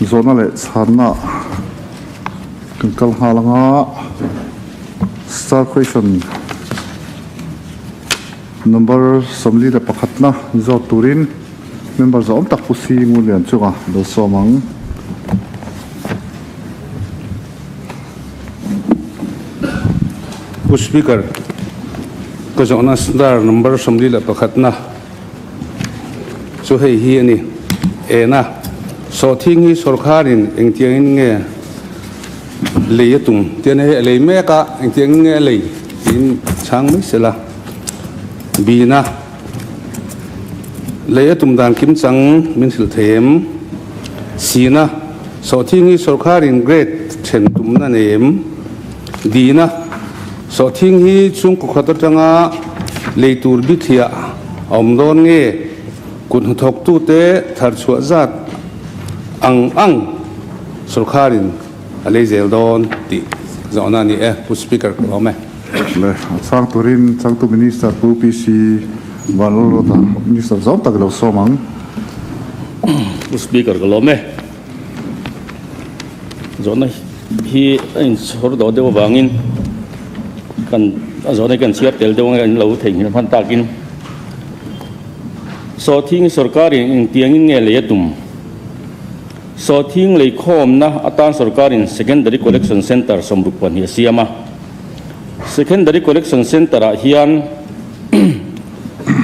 Zawhna leh chhanna kan kal nghal anga star question number 41 na zawt turin member zawh awm tak Pu Si Ngunlian chunga lo sawm ang. Pu Speaker, ka zawhna star number 41 na chu hei hi a ni. Ena, sawhthing hi sawrkharin engtiangin nge lei a tum? Tian hei a lei mek a, engtiangin nge a lei tiin chhang mai sela. Bina, lei a tum dan kim chang min hrilh thei em? Sina, sawhthing hi sawrkharin grade then tumna nei em? Dina, Sawhthing hi chhungkaw khat atanga lei tur bithliah a awm dawn nge? Kut hnathawktute thar chhuah zat ang ang sawrkharin a lei zel dawn tih zawhna a ni e, Pu Speaker ka lawm e. Le, a chhang turin changtu Minister Pu PC Vanlalruata, Minister zawm tak i lo sawm ang. Pu Speaker ka lawm e. Zawhna hi a inchhawr dawh deuh avangin kan a zawhna hi kan chhiar tel deuh ang a, in lo theihnghilh hman takin Sawhthing sawrkarin engtiangin nge lei a tum? Sawhthing leikhawmna atan sawrkarin Secondary Collection Centre 62 a siam a. Secondary Collection Centre-ah hian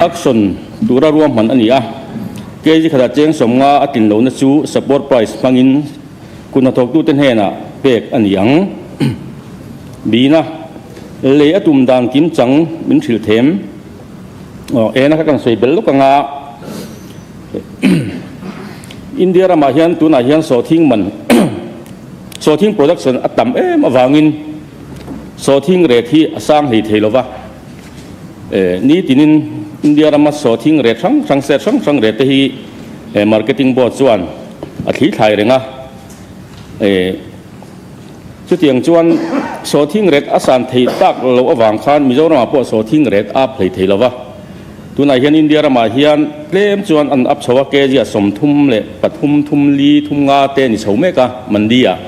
action tura ruahman a ni a. Kg khatah cheng 50 a tlin lohna chu support price hmangin kut hnathawktute hnenah pek a ni ang. Bina, lei a tum dan kim chang min hrilh them. Aw, ena kha kan sawi bel lawk anga India ramah hian tunah hian sawhthing man sawhthing production a tam em avangin sawhthing rate hi a sang hlei thei lova. Ni tinin India rama sawhthing rate hrang hrang set hrang hrang rate te hi marketing board chuan a thli thlai reng a. Chutiang chuan sawhthing rate a san thei tak loh avang khan Mizoramah pawh sawhthing rate a up hlei thei lova. Tunah hian India ramah hian tlem chuan an up chho a, kg a 33, thum li, thum nga te a ni chho mek a mandi ah.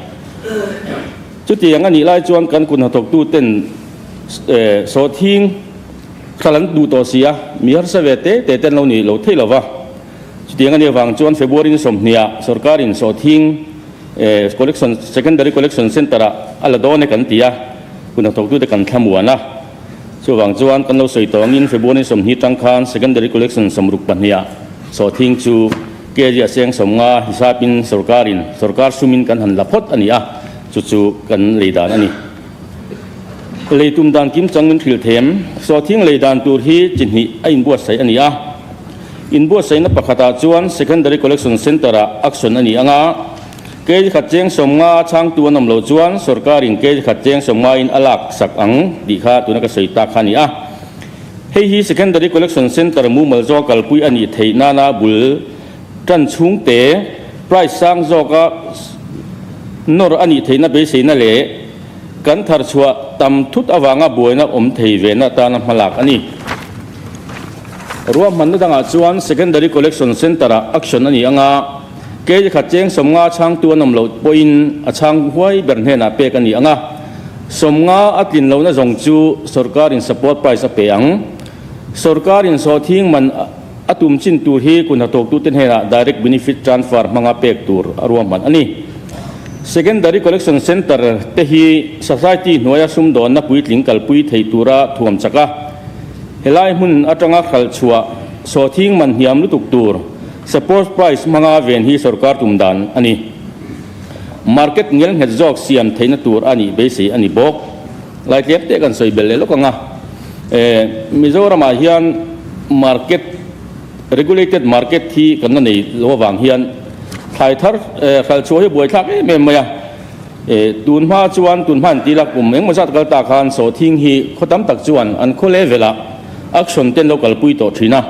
Chutiang a nih lai chuan kan kut hnathawktu ten Sawhthing thla an duh tawh si a, mi harsa ve te te te an lo ni lo thei lo va. Chutiang a nih avang chuan February ni 20 ah sawrkarin sawhthing collection secondary collection centre ah a la dawn e kan ti a, hun hnathawktute kan thlamuan a. Chuvang chuan kan lo sawi tawh angin February ni 20 tang khan secondary collection 62 ah sawhthing chu kg a seng 50 hisapin sawrkarin sawrkar sumin kan han la phawt a ni a, chu chu kan lei dan a ni. Lei tum dan kim chang min hrilh them. Sawhthing lei dan tur hi chi hnih a inbuatsaih a ni a. Inbuatsaihna pakhatah chuan Secondary Collection Centre-ah action a ni ang a, kg khat cheng 50 chhangtu an awm loh chuan sawrkarin kg khat cheng 50 in a lak sak ang tih kha tuna ka sawi tak kha a ni a. Hei hi Secondary Collection Centre mumal zawk kalpui a nih theih nana bul tan chhungte price sang zawka nawr a nih theihna beiseina leh Kan thar chhuah tam thut avanga buaina awm thei vena atana hmalak a ni. Ruahmanna dangah chuan Secondary Collection Centre-ah action a ni anga, kg khat cheng 50 chhangtu an awm loh pawhin a chhang huai ber hnenah pek a ni anga, 50 a tlin lohna zawng chu sawrkarin support price a pe ang. Sawrkarin sawhthing man a tum chin tur hi kun hnathawktute hnenah direct benefit transfer hmanga pek tur a ruahman a ni. Secondary Collection Centre te hi Society hnuaia sumdawnna puitling kalpui thei tura thuam chak a, helai hmun atanga hralh chhuah sawhthing man hniam lutuk tur support price hmanga ven hi sorkar tum dan a ni. Market ngelnghet zawk siam theihna tur a nih beisei a ni bawk. Laitlem te kan sawi belh leh lawk ang a, Mizoramah hian market, regulated market hi kan la nei lo avang hian thlai thar hralh chhuah hi buaithlak em em mai a. Tun hma chuan tun hma an ti la kum engmaw zat kal ta khan sawhthing hi khaw tam tak chuan an khaw level ah action te an lo kalpui tawh thin a.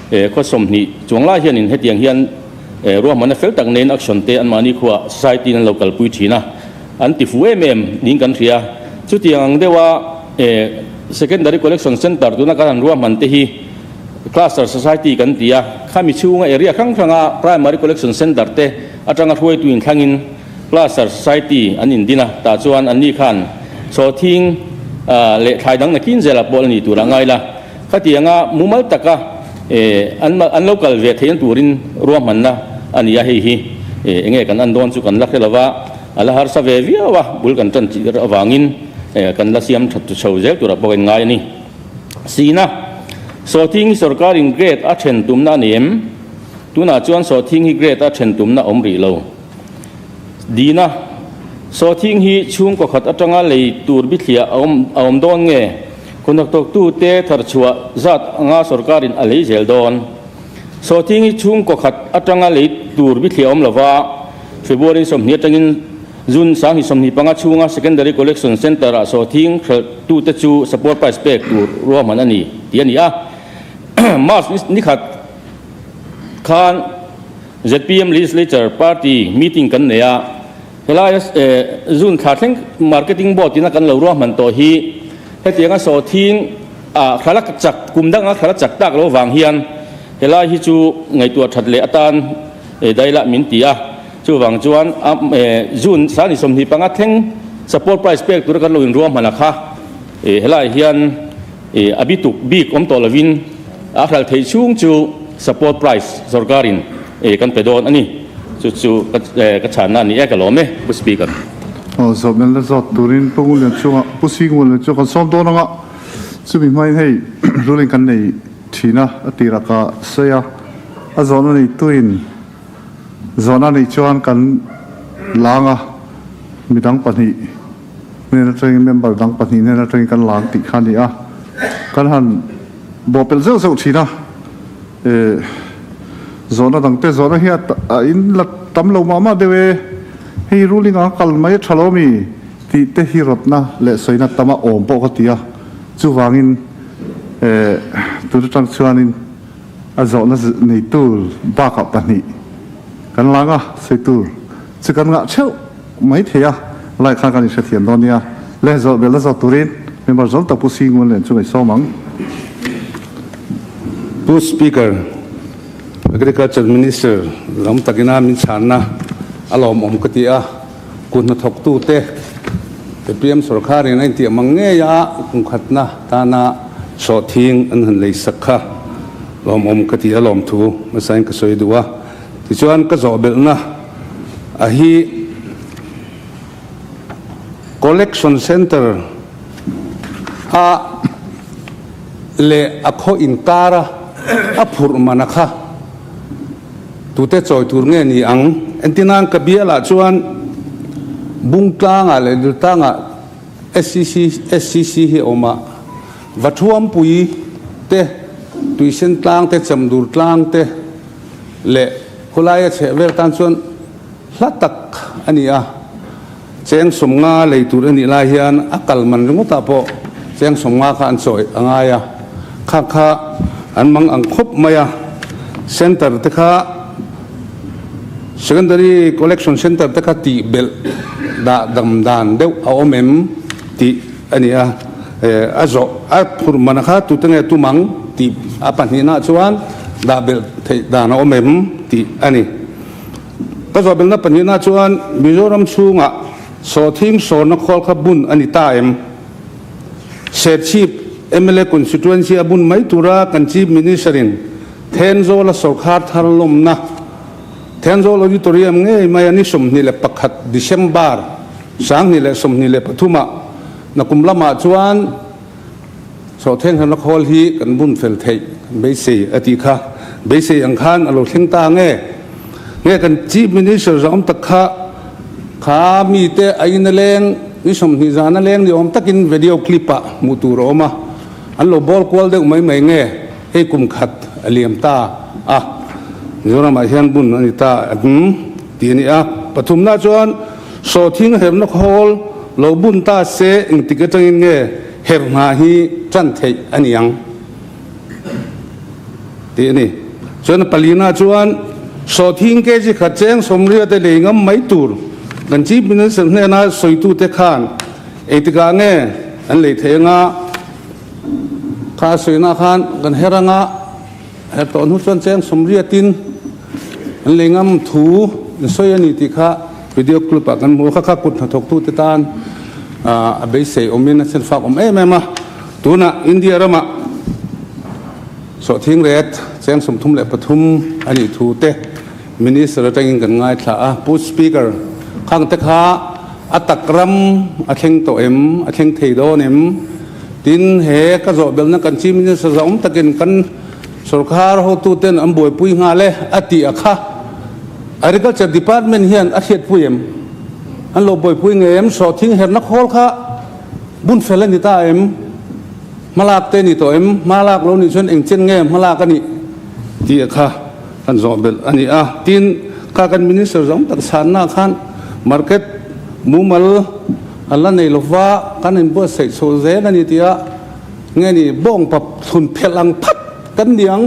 Khaw 20 chuang lai hianin hetiang hian ruahmanna fel tak neiin action te anmahni khuaah society in an lo kalpui thin a. An ti fu em em niin kan hria. Chutiang ang deuha Secondary Collection Centre tuna kan han ruahman te hi Cluster Society kan ti a, khami chhunga area hrang hranga Primary Collection Centre te atanga hruaitu inthlangin Cluster Society an indin a, tah chuan anni khan sawhthing leh thlai dang nakin zela pawh la ni tur a ngai la. Khatianga mumal taka an an lo kal ve theihna turin ruahmanna a ni a, hei hi enge kan an dawn chu kan la hre lova, a la harsa ve viau a, bul kan tan tih avangin kan la siam that chho zel turah pawh kan ngai a ni. Sina, Sawhthing hi sorkarin grade a then tumna a ni em? Tunah chuan sawhthing hi grade a then tumna awm rih lo. Dina, Sawhthing hi chhungkaw khat atanga lei tur bithliah a awm a awm dawn nge? Khuhnaktawktute tharchhuah zat anga sorkarin a lei zel dawn. Sawhthing hi chhungkaw khat atanga lei tur bithliah awm lova, February 20 atangin June 2025 chhunga Secondary Collection Centre-ah sawhthing hralhtute chu support price pek tur ruahman a ni tih a ni a. March ni khat khan zpm Legislature Party meeting kan nei a, helaia June thla thleng Marketing Board ina kan lo ruahman tawh hi hetianga sawhthing ah hral a chak kum danga hral a chak tak lo vang hian helai hi chu ngaihtuah that leh atan dailah min ti a, chuvang chuan June 25 thleng support price pek tura kan lo inruahman a kha helai hian A bituk bik awm tawh lovin a hral theih chhung chu support price sorkarin kan pe dawn a ni. Chu chu ka chhanna a ni e, ka lawm e, Pu Speaker. Aw, zawhna la zawt turin Pu Ngulian chungah Pu Si Ngulian chu kan sawm dawn anga chumi hmain hei ruling kan nei thin a, a tirah ka sawi a, a zawhna neituin zawhna neih chuan kan lang a, midang pahnih. Hnen atangin member dang pahnih hnen atangin kan lang tih kha a ni a, kan han bawhpelh zeuh zeuh thin a, eh zawhna dang te zawhna hi a in la tam lo mah mah deuh e, hei ruling ang a kal mai a tha lo mi tih te hi rawtna leh sawina tam a awm pawh ka ti a, chuvangin eh tun atang chuanin a zawhna neitu bakah pahnih kan lang a, sawi tur chu kan ngah theuh. Mai thei a, lai khan kan inhrethiam dawn nia. Le zawh belh na zawt turin member zawng tak Pu Si Ngun Len chu ngaihsawm ang. Pu Speaker, Agriculture Minister lam takina min chhanna a lawmawm ka ti a, kut hnathawktute APM sorkarin a intiah mang ngei a, kum khatna tana sawhthing an han leisak kha lawmawm ka ti a, lawmthu hmasain ka sawi duh a. Tichuan ka zawh belhna a hi Collection Centre a leh a khaw inkar a a phurh man a kha tute chawi tur nge ni ang? Entirnan ka bialah chuan Bungtlangah leh Liltangah SCC SCC hi a awm a, Vathuampui te, Tuisen tlang te, Chamdur tlang te, leh khawlaia chheh vel tan chuan hla tak a ni a, cheng 50 lei tur a nih lai hian a kal man ringawtah pawh cheng 50 kha an chawi a ngai a, kha kha an mang ang khawp mai a, centre te kha secondary collection centre te kha tih belh dah dam dan deuh a awm em tih a ni a, a zawh a phurh man kha tute nge tum ang tih a pahnihna chuan dah belh theih dan a awm em tih a ni. Ka zawh belhna pahnihna chuan Mizoram chhungah sawhthing sawrna khawl kha bun a ni ta em? Serchhip mla constituency a bun mai tura kan Chief Minister in Thenzawl a sawrkhar thar lawmna Thenzawl Auditorium ngei mai a ni 21 December 2023 ah nakum lamah chuan Sawhtheng hlana khawl hi kan bun fel theih kan beisei a tih kha beisei ang khan a lo thleng ta nge? Nge kan Chief Minister zawng tak kha kha mite a in a leng ni 20 zan a leng ni awm takin video clip ah hmuh tur a awm a, an lo bawl kual deuh mai mai nge hei kum khat a liam ta a Mizoramah hian bun a ni ta tih a ni a. Pathumna chuan Sawhthing herna khawl lo bun ta se engtik atangin nge her hna hi tan theih a ni ang tih a ni. Chuan palina chuan sawhthing kg khat cheng 80 te lei ngam mai tur kan Chief Minister hnena sawitute khan engtikah nge an lei theih anga kha sawina khan kan her anga her tawh hnu chuan cheng 80 in an lei ngam thu. in sawi a ni tih kha video clip ah kan hmu a, kha kha kut hnathawktute tan a beisei awmin a chhenfak awm em em a. Tunah India ramah sawhthing ret cheng 33 a nih thu te Minister atangin kan ngaithla a. Pu Speaker, khang te kha a tak ram a thleng tawh em, a thleng thei dawn em? Tin, he ka zawh belhna kan Chief Minister zahawm takin kan Sorkar hotuten an buaipui nghal e a tih a kha Agriculture Department hian a hriatpui em? An lo buaipui ngei em? Sawhthing herna khawl kha bun fel a ni ta em? Hmalak te ni tawh em? Hmalak lo nih chuan engchen nge hmalak a nih tih a kha kan zawh belh a ni a. Tin, kha kan Minister zawng tak chhanna khan market mumal an la nei lova kan inbuatsaih chhoh zel a ni tih a Nge ni bawng pap thun phelh ang phat kan ni ang,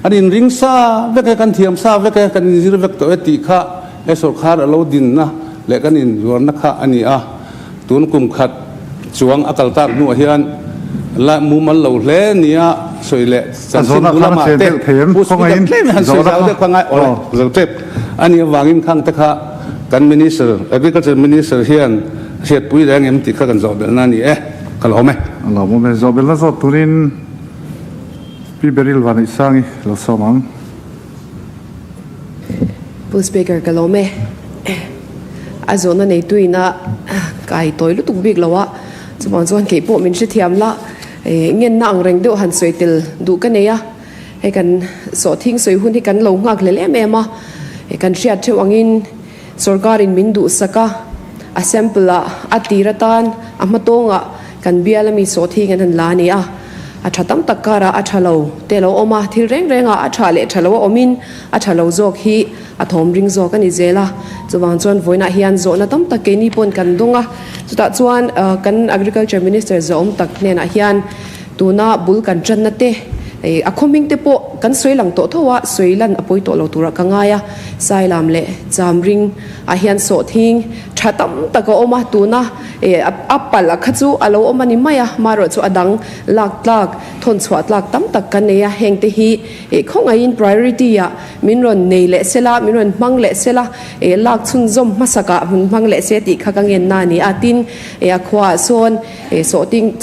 an inring sa vek e, kan thiam sa vek e, kan inzir vek tawh e tih kha he sorkar a lo dinna leh kan inzuarna kha a ni a. Tun kum khat chuang a kal tak hnuah hian la mumal lo hle nia sawi leh chanchin bu lamah te Pu Speaker tlem han sawi zau deuh kha ngai awle zo tep a nih avangin khang te kha kan Minister, Agriculture Minister hian hriatpui reng em tih kha kan zawh belhna a ni e. Ka lawm e. A lawmawm e. Zawhbelna zawt turin Pi Beryl Vanneihsangi lo sawm ang. Pu Speaker ka lawm e. A zawhna neituin a kai tawi lutuk bik lo a, chuvang chuan kei pawh min hrethiam la, ngenna ang reng deuh han sawi tel duh ka nei a, hei kan sawhthing sawi hun hi kan lo nghak hlel em em a, kan hriat theuh angin Sorkarin min duhsak a, a sample ah a tir atan a hmatawngah kan bial ami sawhthing an han la a ni a, a tha tam tak karah a tha lo te lo awm a, thil reng rengah a tha leh tha lo a awmin a tha lo zawk hi a thawm ring zawk a ni zel a, chuvang chuan vawiinah hian zawhna tam tak keini pawn kan dawng a, chutah chuan kan Agriculture Minister zawhawm tak hnenah hian tuna bul kan tanna te a khawhming te pawh kan sawi lang tawh tho a, sawi lan a pawi tawh lo turah ka ngai a. Sailam leh Chamring ah hian sawhthing tha tam tak a awm a, tuna a palh a kha chu a lo awm a ni mai a, marawh chu a dang lak tlak, thawn chhuah tlak tam tak kan nei a, heng te hi khawngaihin priority ah min rawn nei leh sela, min rawn hmang leh sela, lak chhunzawm hmasak ah min hmang leh se tih kha ka ngenna a ni a, tin a khua ah sawn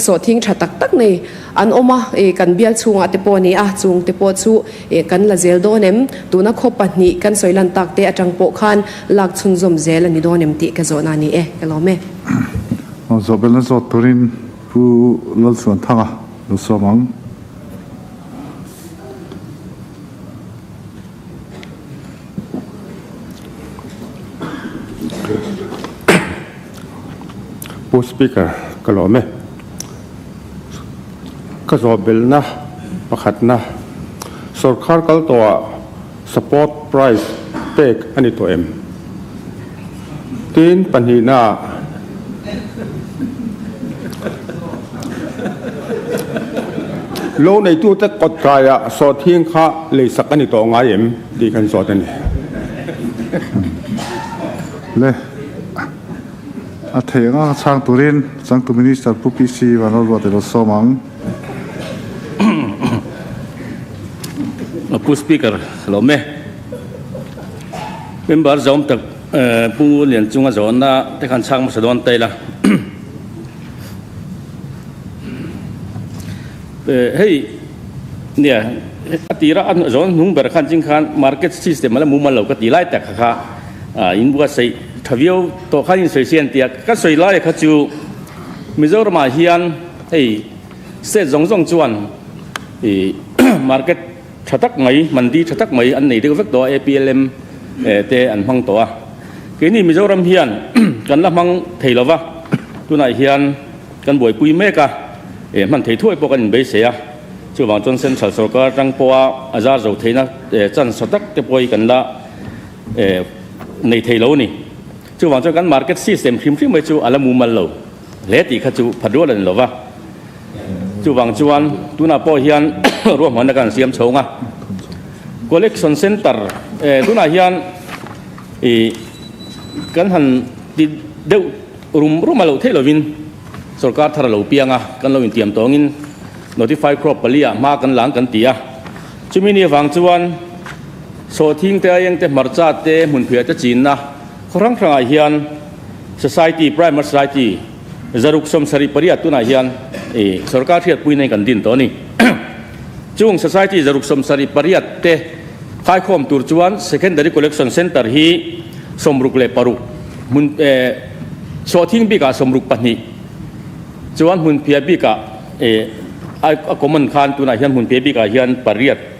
sawhthing tha tak tak nei an awm a, kan bial chhungah te pawh a ni a, chung te pawh chu. E kan la zel dawn em? Tuna khaw pahnih kan sawi lan tak te atang pawh khan lak chhunzawm zel a ni dawn em tih ka zawhna a ni e, ka lawm e. Aw zawhbelna zawt turin Pu Lalchhuanthanga lo sawm ang. Pu Speaker, ka lawm e. Ka zawhbelhna pakhatna, Sorkar kal tawhah support price pek a ni tawh em? Tin, pahnihnaah, Lo neitute kawt kaiah sawhthing kha leisak a ni tawh ngai em? tih kan zawt a ni. Le. A theih anga ka chhang turin changtu Minister Pu PC Vanlalruat ilo sawm ang. Pu Speaker, lawm e. Member zawm tak Pu Lianchunga zawnna te khan chhang hmasa dawn ta ila. Hei nia a tira a zawn hnung ber khan ching khan market system a la mumal lo ka ti lai tak kha in buatsaih Tha viau tawh khan in sawi sian tia ka sawi lai kha chu Mizoramah hian hei state zawng zawng chuan ih market tha tak mai mandi tha tak mai an nei deuh vek tawh a APLM te an hmang tawh a keini Mizoram hian kan la hmang thei lova tunah hian kan buaipui mek a eh hman thei thuai pawh kan inbeisei a chuvang chuan central sorkar atang pawha a zar zo theihna chance tha tak te pawh hi kan la nei thei lo a ni. Chuvang chuan kan market system hrim hrim mai chu a la mumal lo hle tih kha chu phat rual a ni lo va. Chuvang chuan tunah pawh hian ruahmanna kan siam chhawng a. Collection center tunah hian ih kan han ti deuh rum rum a loh theih lovin sorkar thar a lo piang a, kan lo intiam tawngin notify crop pali ah hma kan lang kan ti a. Chumi ni avang chuan. Sawhthing te, aieng te, hmarcha te, hmunphiah te chinna khaw hrang hrangah hian Society, Primer Society, 678 tunah hian sorkar hriatpui nei kan din tawh a ni. Chung Society 678 te khaikhawm tur chuan Secondary Collection Centre hi 66 hmun sawhthing bikah 62 chuan hmunphiah bikah a common khan tunah hian hmunphiah bikah hian pariat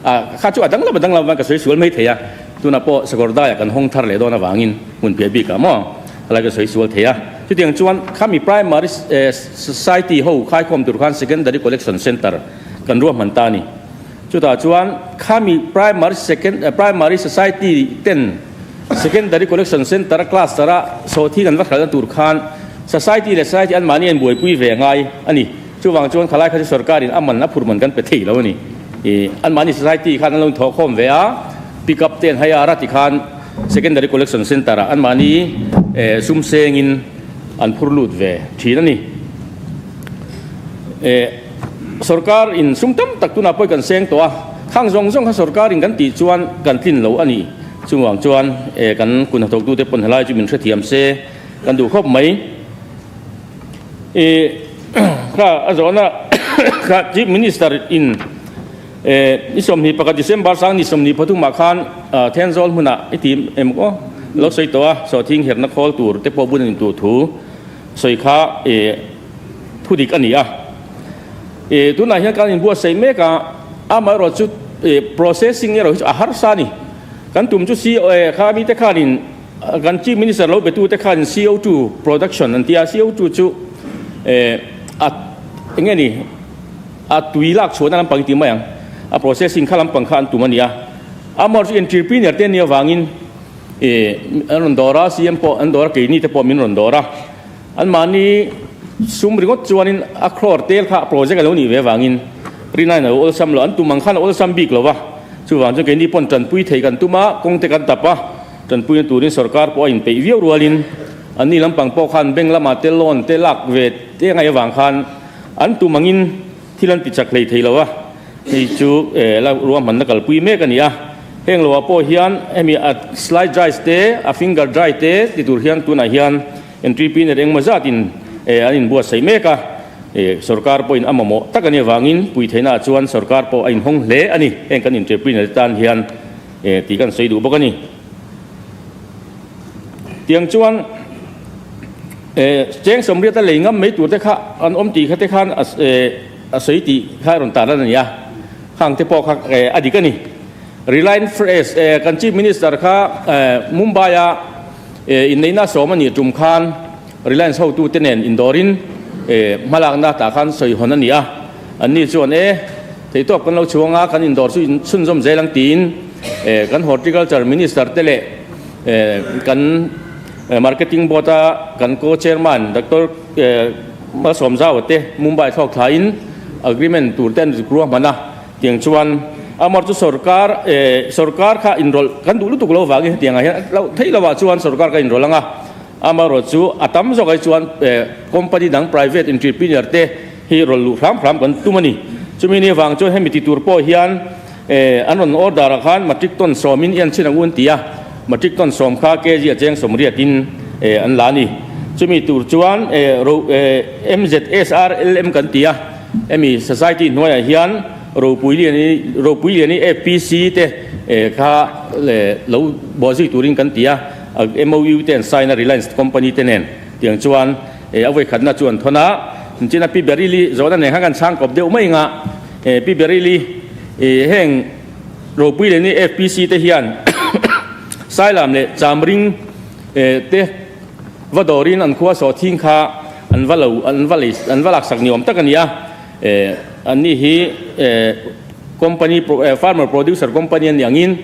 A, kha chu a danglam a danglam avang ka sawi sual mai thei a, tunah pawh Sakawrdaiah kan hawng thar leh dawn avangin hmunphiah bikah maw helai ka sawi sual thei a. Chutiang chuan khami Primary Society ho khaikhawm tur khan Secondary Collection Centre kan ruahman ta a ni. Chutah chuan khami Primary Second Primary Society ten Secondary Collection Centre a cluster a sawhthing an va hralhna tur khan Society leh Society anmahni an buaipui ve ngai a ni. Chuvang chuan khalai kha chu sorkarin a man a phur man kan pe thei lo a ni. Ih, anmahni society khan an lo inthawh khawm ve a, pick up te an hai a, rati khan secondary collection centre ah anmahni eh sum sengin an phur lut ve thin a ni. Eh, sorkar in sum tam tak tunah pawh kan seng tawh a, khang zawng zawng kha sorkar in kan tih chuan kan tlin lo a ni. Chuvang chuan eh kan kun hnathawktute pawn helai chu min hrethiam se kan duh khawp mai. I kha a zawhna kha Chief Minister in ni 21 December sang ni 23 ah khan Thenzawl hmunah i ti em aw lo sawi tawh a, sawhthing herna khawl tur te pawh bun a ni tur thu sawi kha thu dik a ni a. Tunah hian kan inbuatsaih mek a, amaherawh chu processing erawh hi chu a harsa a ni. Kan tum chu kha mite khanin Kan Chief Minister lo betute khan CO2 production an ti a, CO2 chu a eng nge ni a tui lak chhuahna lampang ti mai ang, a processing kha lampang kha an tum a ni a. Amaherawhchu chu entrepreneur te nia vangin an rawn dawr a, CM pawh an dawr a, keini te pawh min rawn dawr a. Anmahni sum ringawt chuanin a crore tel kha project a lo nih ve avangin rinaiin a lo awlsam lo, an tum ang khan a awlsam bik lo va, chuvang chuan keini pawn tanpui thei kan tum a, kawng te kan tap a. Tanpuina turin sorkar pawh a inpeih viau rualin anni lampang pawh khan bank lamah te loan te lak ve te ngaih avang khan an tum angin thil an ti chak hlei thei lo a, hei chu la ruahmanna kalpui mek a ni a. Heng loah pawh hian hemi a slide dry te, a finger dry te ti tur hian tunah hian entrepreneur engmaw zatin an inbuatsaih mek a, sorkar pawhin a mamawh tak a nih avangin pui theihnaah chuan sorkar pawh a inhawng hle a ni heng kan entrepreneur te tan hian. E tih kan sawi duh bawk a ni. Tiang chuan e cheng sawmriat a lei ngam mai tur te kha an awm tih kha te khan e a sawi tih kha a rawn tar lan a ni a, khang te pawh kha e a dik a ni. Reliance Fresh e kan Chief Minister kha e Mumbai a e inneihna sawm a nih tum khan Reliance hotu te nen indawrin e hmalakna tah khan sawi hawn a ni a, anni chuan e Theihtawp kan lo chhuang a, kan indawr chu inchhunzawm zel ang tiin kan Horticulture Minister te leh kan Marketing Board a kan Co-Chairman Doctor Malsawm Zaua te Mumbai thlawk thlain agreement tur te an rik ruahman a, tiang chuan amar chu sorkar sorkar kha inrawlh kan duh lutuk lo vangin hetiang ah hian loh theih loh ah chuan sorkar ka inrawlh ang a, amaherawh chu a tam zawk ai chuan company dang private entrepreneur te hi rawn luh hram hram kan tum a ni. Chumi ni avang chuan hemi ti tur pawh hian an rawn order ah khan matric ton sawmin i an chhin ang u an ti a, matric ton sawm kha kg a cheng sawmriatin an la a ni. Chumi tur chuan MZSRLM kan ti a, hemi society hnuaiah hian Ropuiliani Ropuiliani FPC te kha lo bawhzui turin kan ti a, MOU te an sign a Reliance company te nen tiang chuan. E a vawikhatna chu an thawn a, china Pi Berili zawhna nen khan kan chhang kawp deuh mai nga, e Pi Berili e heng ropui leh ni FPC te hian Sailam leh Chamring e te va dawrin an khua sawhthing kha an va lo an va lei an va laksak ni awm tak a ni a, e an ni hi e company farmer producer company an ni angin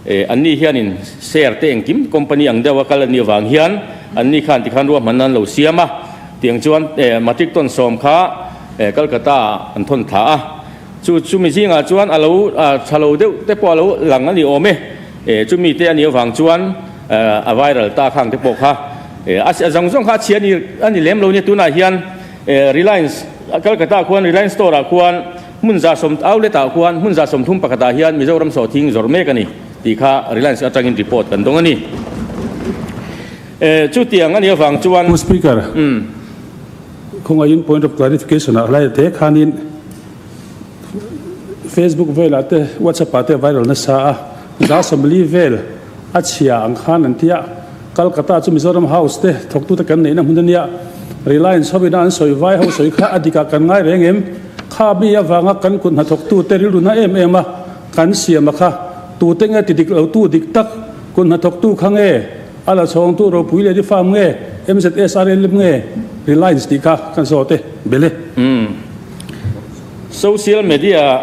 e an ni hianin share te engkim company ang deuha kal a nih avang hian an ni khan tikhan ruahmanna an lo siam a, tiang chuan e matric ton sawm kha e Calcutta ah an thawn thla a, chu chumi zingah chuan a lo tha lo deuh te pawh a lo lang a ni awm e, e chumi te a nih avang chuan a viral ta khang te pawh kha e a zawng zawng kha a chhia a ni a ni lem lo nia tunah hian e Reliance Calcutta ah khuan Reliance store ah khuan hmun 110 outlet ah khuan hmun 131 ah hian Mizoram sawhthing zawrh mek a ni. tih kha Reliance atangin report kan dawng a ni. Chutiang a nih avang chuan. Pu Speaker, khawngaihin point of clarification ah hlai te khanin Facebook velah te WhatsApp ah te viral nasa a, 40 vel a chhia ang khan an tia, Calcutta chu Mizoram House te thawktute kan neihna hmun a nia, Reliance ho ina an sawi vai ho sawi kha a dikah kan ngai reng em? Kha mi avanga kan kut hnathawktute rilru na em em a kan siam a kha tute nge ti dik lo tu dik tak kut hnathawktu kha nge a la chhawngtu ropui leh farm nge MZSRL nge Reliance tih kha kan zawt e bele. Social media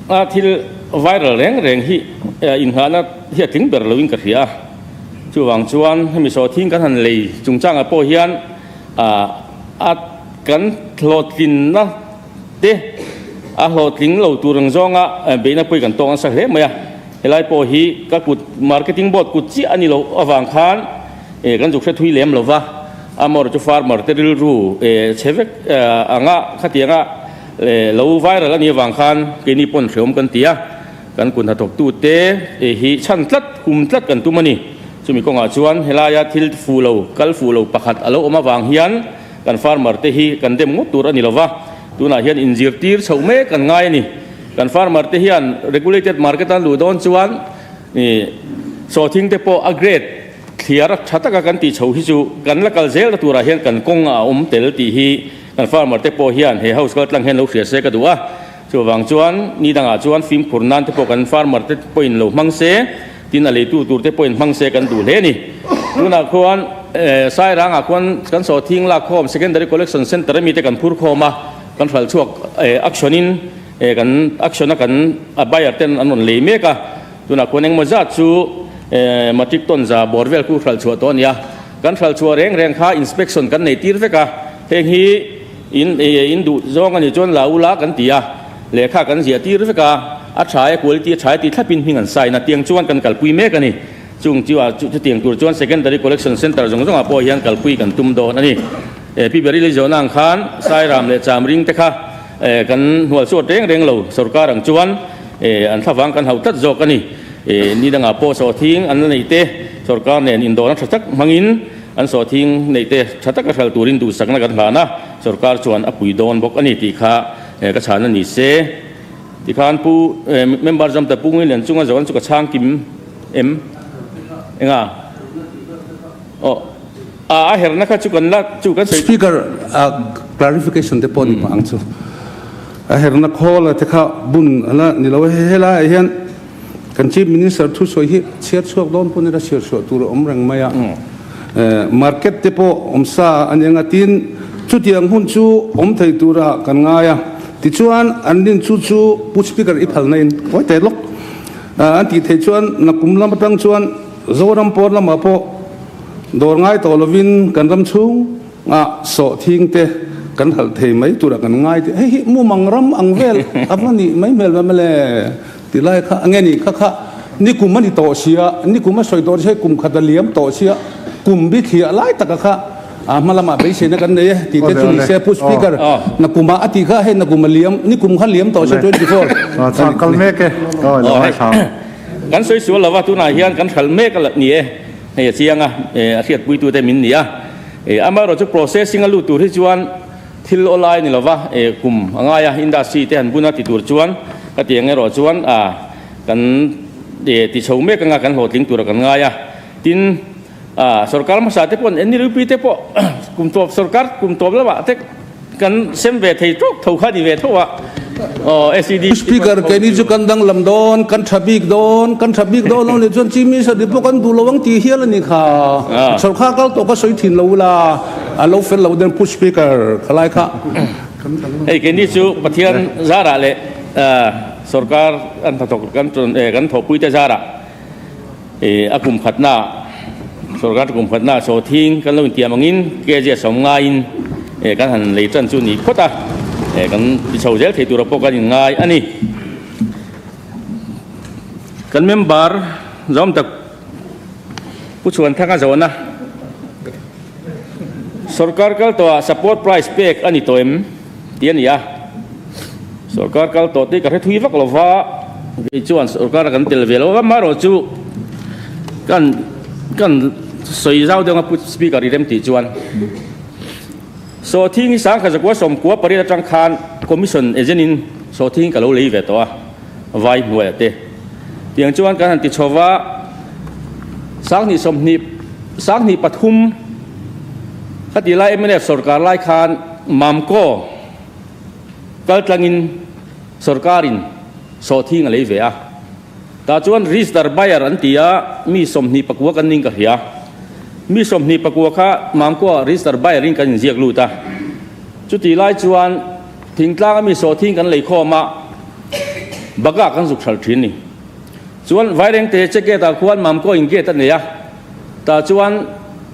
a thil viral reng reng hi inngahna hi a tling ber loin ka hria a, chuvang chuan hemi sawhthing kan han lei chungchangah pawh hian a kan hlawhtlinna te a hlawhtling lo tur ang zawnga beihna pawh hi kan tawk nasa hle mai a, helai pawh hi ka kut marketing board kut chiah a ni loh avang khan kan zuk hre thui lem lova, amaherawhchu farmer te rilru chhe vek anga khatianga Lo viral a nih avang khan keini pawn hreawm kan ti a, kan kut hnathawktute hi chhan tlat, hum tlat kan tum a ni. Chumi kawngah chuan helaia thil fuh lo, kal fuh lo pakhat a lo awm avang hian kan farmer te hi kan dem ngawt tur a ni lova, tunah hian inzirtir chhoh mek kan ngai a ni. Kan farmer te hian regulated market an luh dawn chuan sawhthing te pawh a grade thliar tha taka kan tih chhoh hi chu kan la kal zel na turah hian kan kawng a awm tel tih hi Kan farmer te pawh hian he house kal tlang hian lo hria se ka duh a, chuvang chuan ni dangah chuan fimkhur nan te pawh kan farmer te pawhin lo hmang se, tin a leitu tur te pawhin hmang se kan duh hle a ni. Tunah khuan Sairangah khuan kan sawhthing lak khawm Secondary Collection Centre ami te kan phur khawm a, kan hral chhuak action in kan action a kan buyer ten an rawn lei mek a, tunah khuan engemaw zat chu matric ton za bawr vel khu hral chhuah tawh a ni a. Kan hral chhuah reng reng kha inspection kan nei tir vek a, heng hi in in duh zawng a nih chuan la ula kan ti a, lehkha kan ziah tir vek a, a tha e quality a tha e tih thlapin hming an sign a, tiang chuan kan kalpui mek a ni. Chung chu a chutiang tur chuan Secondary Collection Centre zawng zawngah pawh hian kalpui kan tum dawn a ni. Pi Berili zawhna ang khan Sairam leh Chamring te kha kan hnual chhuat reng reng lo, sorkar ang chuan an thlavang kan hauh tlat zawk a ni. Ni dangah pawh sawhthing an la neih te sorkar nen indawhna tha tak hmangin an sawhthing neih te tha taka hral turin duhsakna kan hlan a, sorkar chuan a pui dawn bawk a ni tih kha ka chhan a ni se. Tikhan Pu Member Zamta Pu Ngui Lian chunga zawhna chu ka chhang kim em? Enga? Aw a a herna kha chu kan la chu kan sawi. Speaker a clarification te pawh ni pah ang chu. A herna khawl a te kha bun a la ni lo e. Helaiah hian Kan Chief Minister thusawi hi chhiar chhuak dawn pawn ila chhiar chhuah tur a awm reng mai a. Market te pawh awm sa a ni anga tin chutiang hun chu awm thei tura kan ngai a. Tichuan an rin chu chu Pu Speaker i phalna in kawi teh lawk an tih theih chuan nakum lam atang chuan Zoram pawn lamah pawh dawr ngai tawh lovin kan ram chhung ah sawhthing te kan halh thei mai tura kan ngai tih hei hi mumang ram ang vel a va nih mai hmel ve mawle. Ti lai kha nge ni kha kha nikum a ni tawh sia, nikum a sawi tawh sia, kum khat a liam tawh sia, kum bi thliah lai taka kha a hma lamah beiseina kan nei e tih te chu ni se Pu Speaker na kumah a tih kha hei na kum a liam, nikum kha liam tawh sia 24 Chhang kal mek e, aw lo ngai thlang. Kan sawi sual lova tunah hian kan hral mek a ni e, hei a chiang a, a hriatpuitute min ni a, amaherawhchu chu processing a lut tur hi chuan Thil aw lai ni lova e kum a ngai a, industry te han bun a ti tur chuan ka ti ang erawh chuan a kan e ti chho mek anga kan hlawhtling tura kan ngai a. Tin, a sorkar hmasa te pawh NLUP te pawh kum tawp sorkar kum tawp lamah te kan sem ve thei tawk tho kha ni ve tho a. Aw SED te Speaker, keini chu kan danglam dawn, kan tha bik dawn, kan tha bik dawn lo nih chuan Chief Minister nih pawh kan duh lo ang tih hial a ni kha. Sorkar kal tawh ka sawi thin lo ula. A lo fel lo den Pu Speaker khalai kha. Hei keini chu Pathian zarah leh sorkar an hnathawk kan kan thawhpui te zarah a kum khatna sorkar kum khatna sawhthing kan lo intiam angin kg a sawm ngaiin kan han lei tan chu ni phawt a, kan ti chho zel thei tura pawh kan inngai a ni. Kan member zawm tak Pu Chhuanthanga zawhna. Sorkar kal tawhah support price pek a ni tawh em? tih a ni a. Sorkar kal tawh te hi ka hre thui vak lo va, Kei chuan sorkar kan tel ve lo a, amaherawhchu kan kan sawi zau deuh ang a Pu Speaker i rem tih chuan Sawhthing hi sangkhat zakua sawmkua pariat atang khan Commission agent in sawhthing ka lo lei ve tawh a, vai hnuaiah te. Tiang chuan kan han ti chho va, sanghnih sawmhnih sanghnih pathum ka tih lai mnf sorkar lai khan Mamco kaltlangin sorkarin sawhthing a lei ve a. Tah chuan register buyer an ti a, mi 24 kan ning ka hria. Mi 24 kha Mamco-ah register buyer in kan inziak lut a. Chutih lai chuan thingtlang a mi sawhthing kan lei khawm a, bagah kan zuk hralh thin ni. Chuan Vairengte check gate ah khuan Mamco in gate a nei a, tah chuan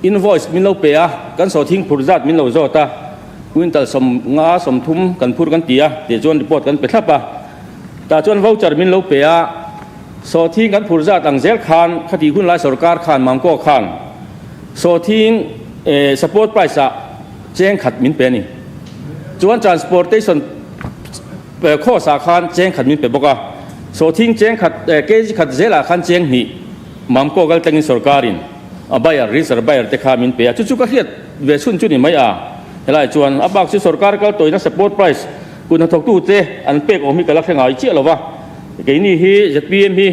invoice min lo pe a, kan sawhthing phur zat min lo zawt a, quintal 50 30 kan phur kan ti a, tih chuan report kan pe thlap a. Tah chuan voucher min lo pe a, sawhthing kan phur zat ang zel khan khati hun lai sorkar khan Mangkaw khan sawhthing support price ah cheng khat min pe a ni. Chuan transportation cost ah khan cheng khat min pe bawk a, sawhthing cheng khat kg khat zel ah khan cheng hnih Mangkaw kal tlangin sorkar in a buyer register buyer te kha min pe a, chu chu ka hriat ve chhun chu ni mai a, helai chuan a bak chu sorkar kal tawina support price Kut hnathawktute an pek awm hi ka la hre ngai chiah lo va, keini hi zpm hi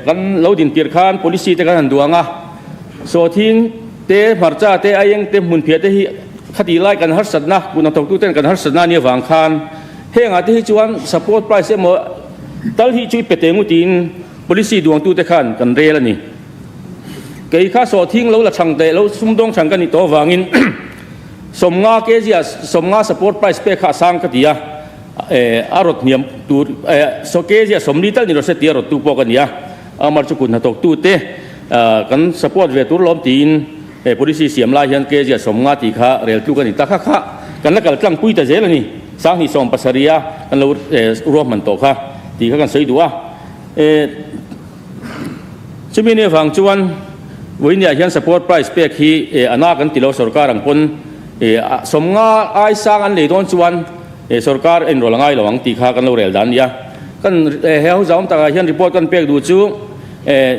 kan lo din tir khan policy te kan han duang a, sawhthing te, hmarcha te, aieng te, hmunphiah te hi khati lai kan harsatna, kut hnathawktuten kan harsatna ania vang khan hengah te hi chuan support price emaw tal hi chu i pe teh ngu tiin policy duangtute khan kan rel a ni. Kei kha sawhthing lo la chhang teh lo sumdawng chhang ka nih tawh avangin 50 kg ah 50 support price pek kha a sang ka ti a, a rawt hniam tur kg ah 40 tal ni rawh se tia rawt tu pawh ka ni a, amar chu kut hnathawk tu te kan support ve tur lawm tiin policy siam lai hian kg ah 50 tih kha rel tluk a ni ta kha kha kan la kal tlang pui ta zel a ni, sanghnih 70 a kan lo ruahman tawh kha tih kha kan sawi duh a. Chumi ni avang chuan Vawinia hian support price pek hi a na kan ti lo sorkar ang pawn 50 ai sang an lei dawn chuan sorkar a inrawlh a ngai lo ang tih kha kan lo rel dan a ni a. Kan he house awm takah hian report kan pek duh chu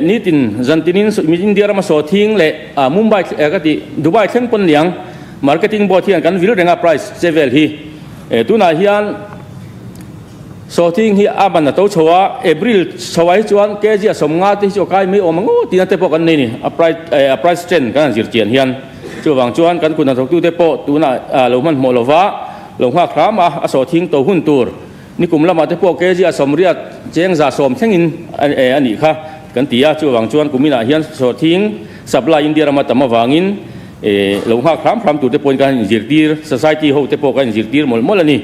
nitin zantinin India rama sawthing leh Mumbai ka tih Dubai thleng pawn niang marketing board hian kan vil reng a price che vel hi tunah hian Sawhthing hi a ban a to chho a, April chho ah hi chuan kg a 50 te hi chu a kai mai awm ang aw tihna te pawh kan nei ni, a price a price trend kan han zir chian hian. Chuvang chuan kan kut hnathawktu te pawh tunah lo hmanhmawh lova lo nghak hram a, a sawhthing to hun tur nikum lamah te pawh kg a 80 cheng 110 thlengin a nih kha kan ti a, chuvang chuan kuminah hian sawhthing supply India rama tam avangin lo nghak hram hram tur te pawhin kan han inzirtir, society ho te pawh kan inzirtir mawlh mawlh a ni.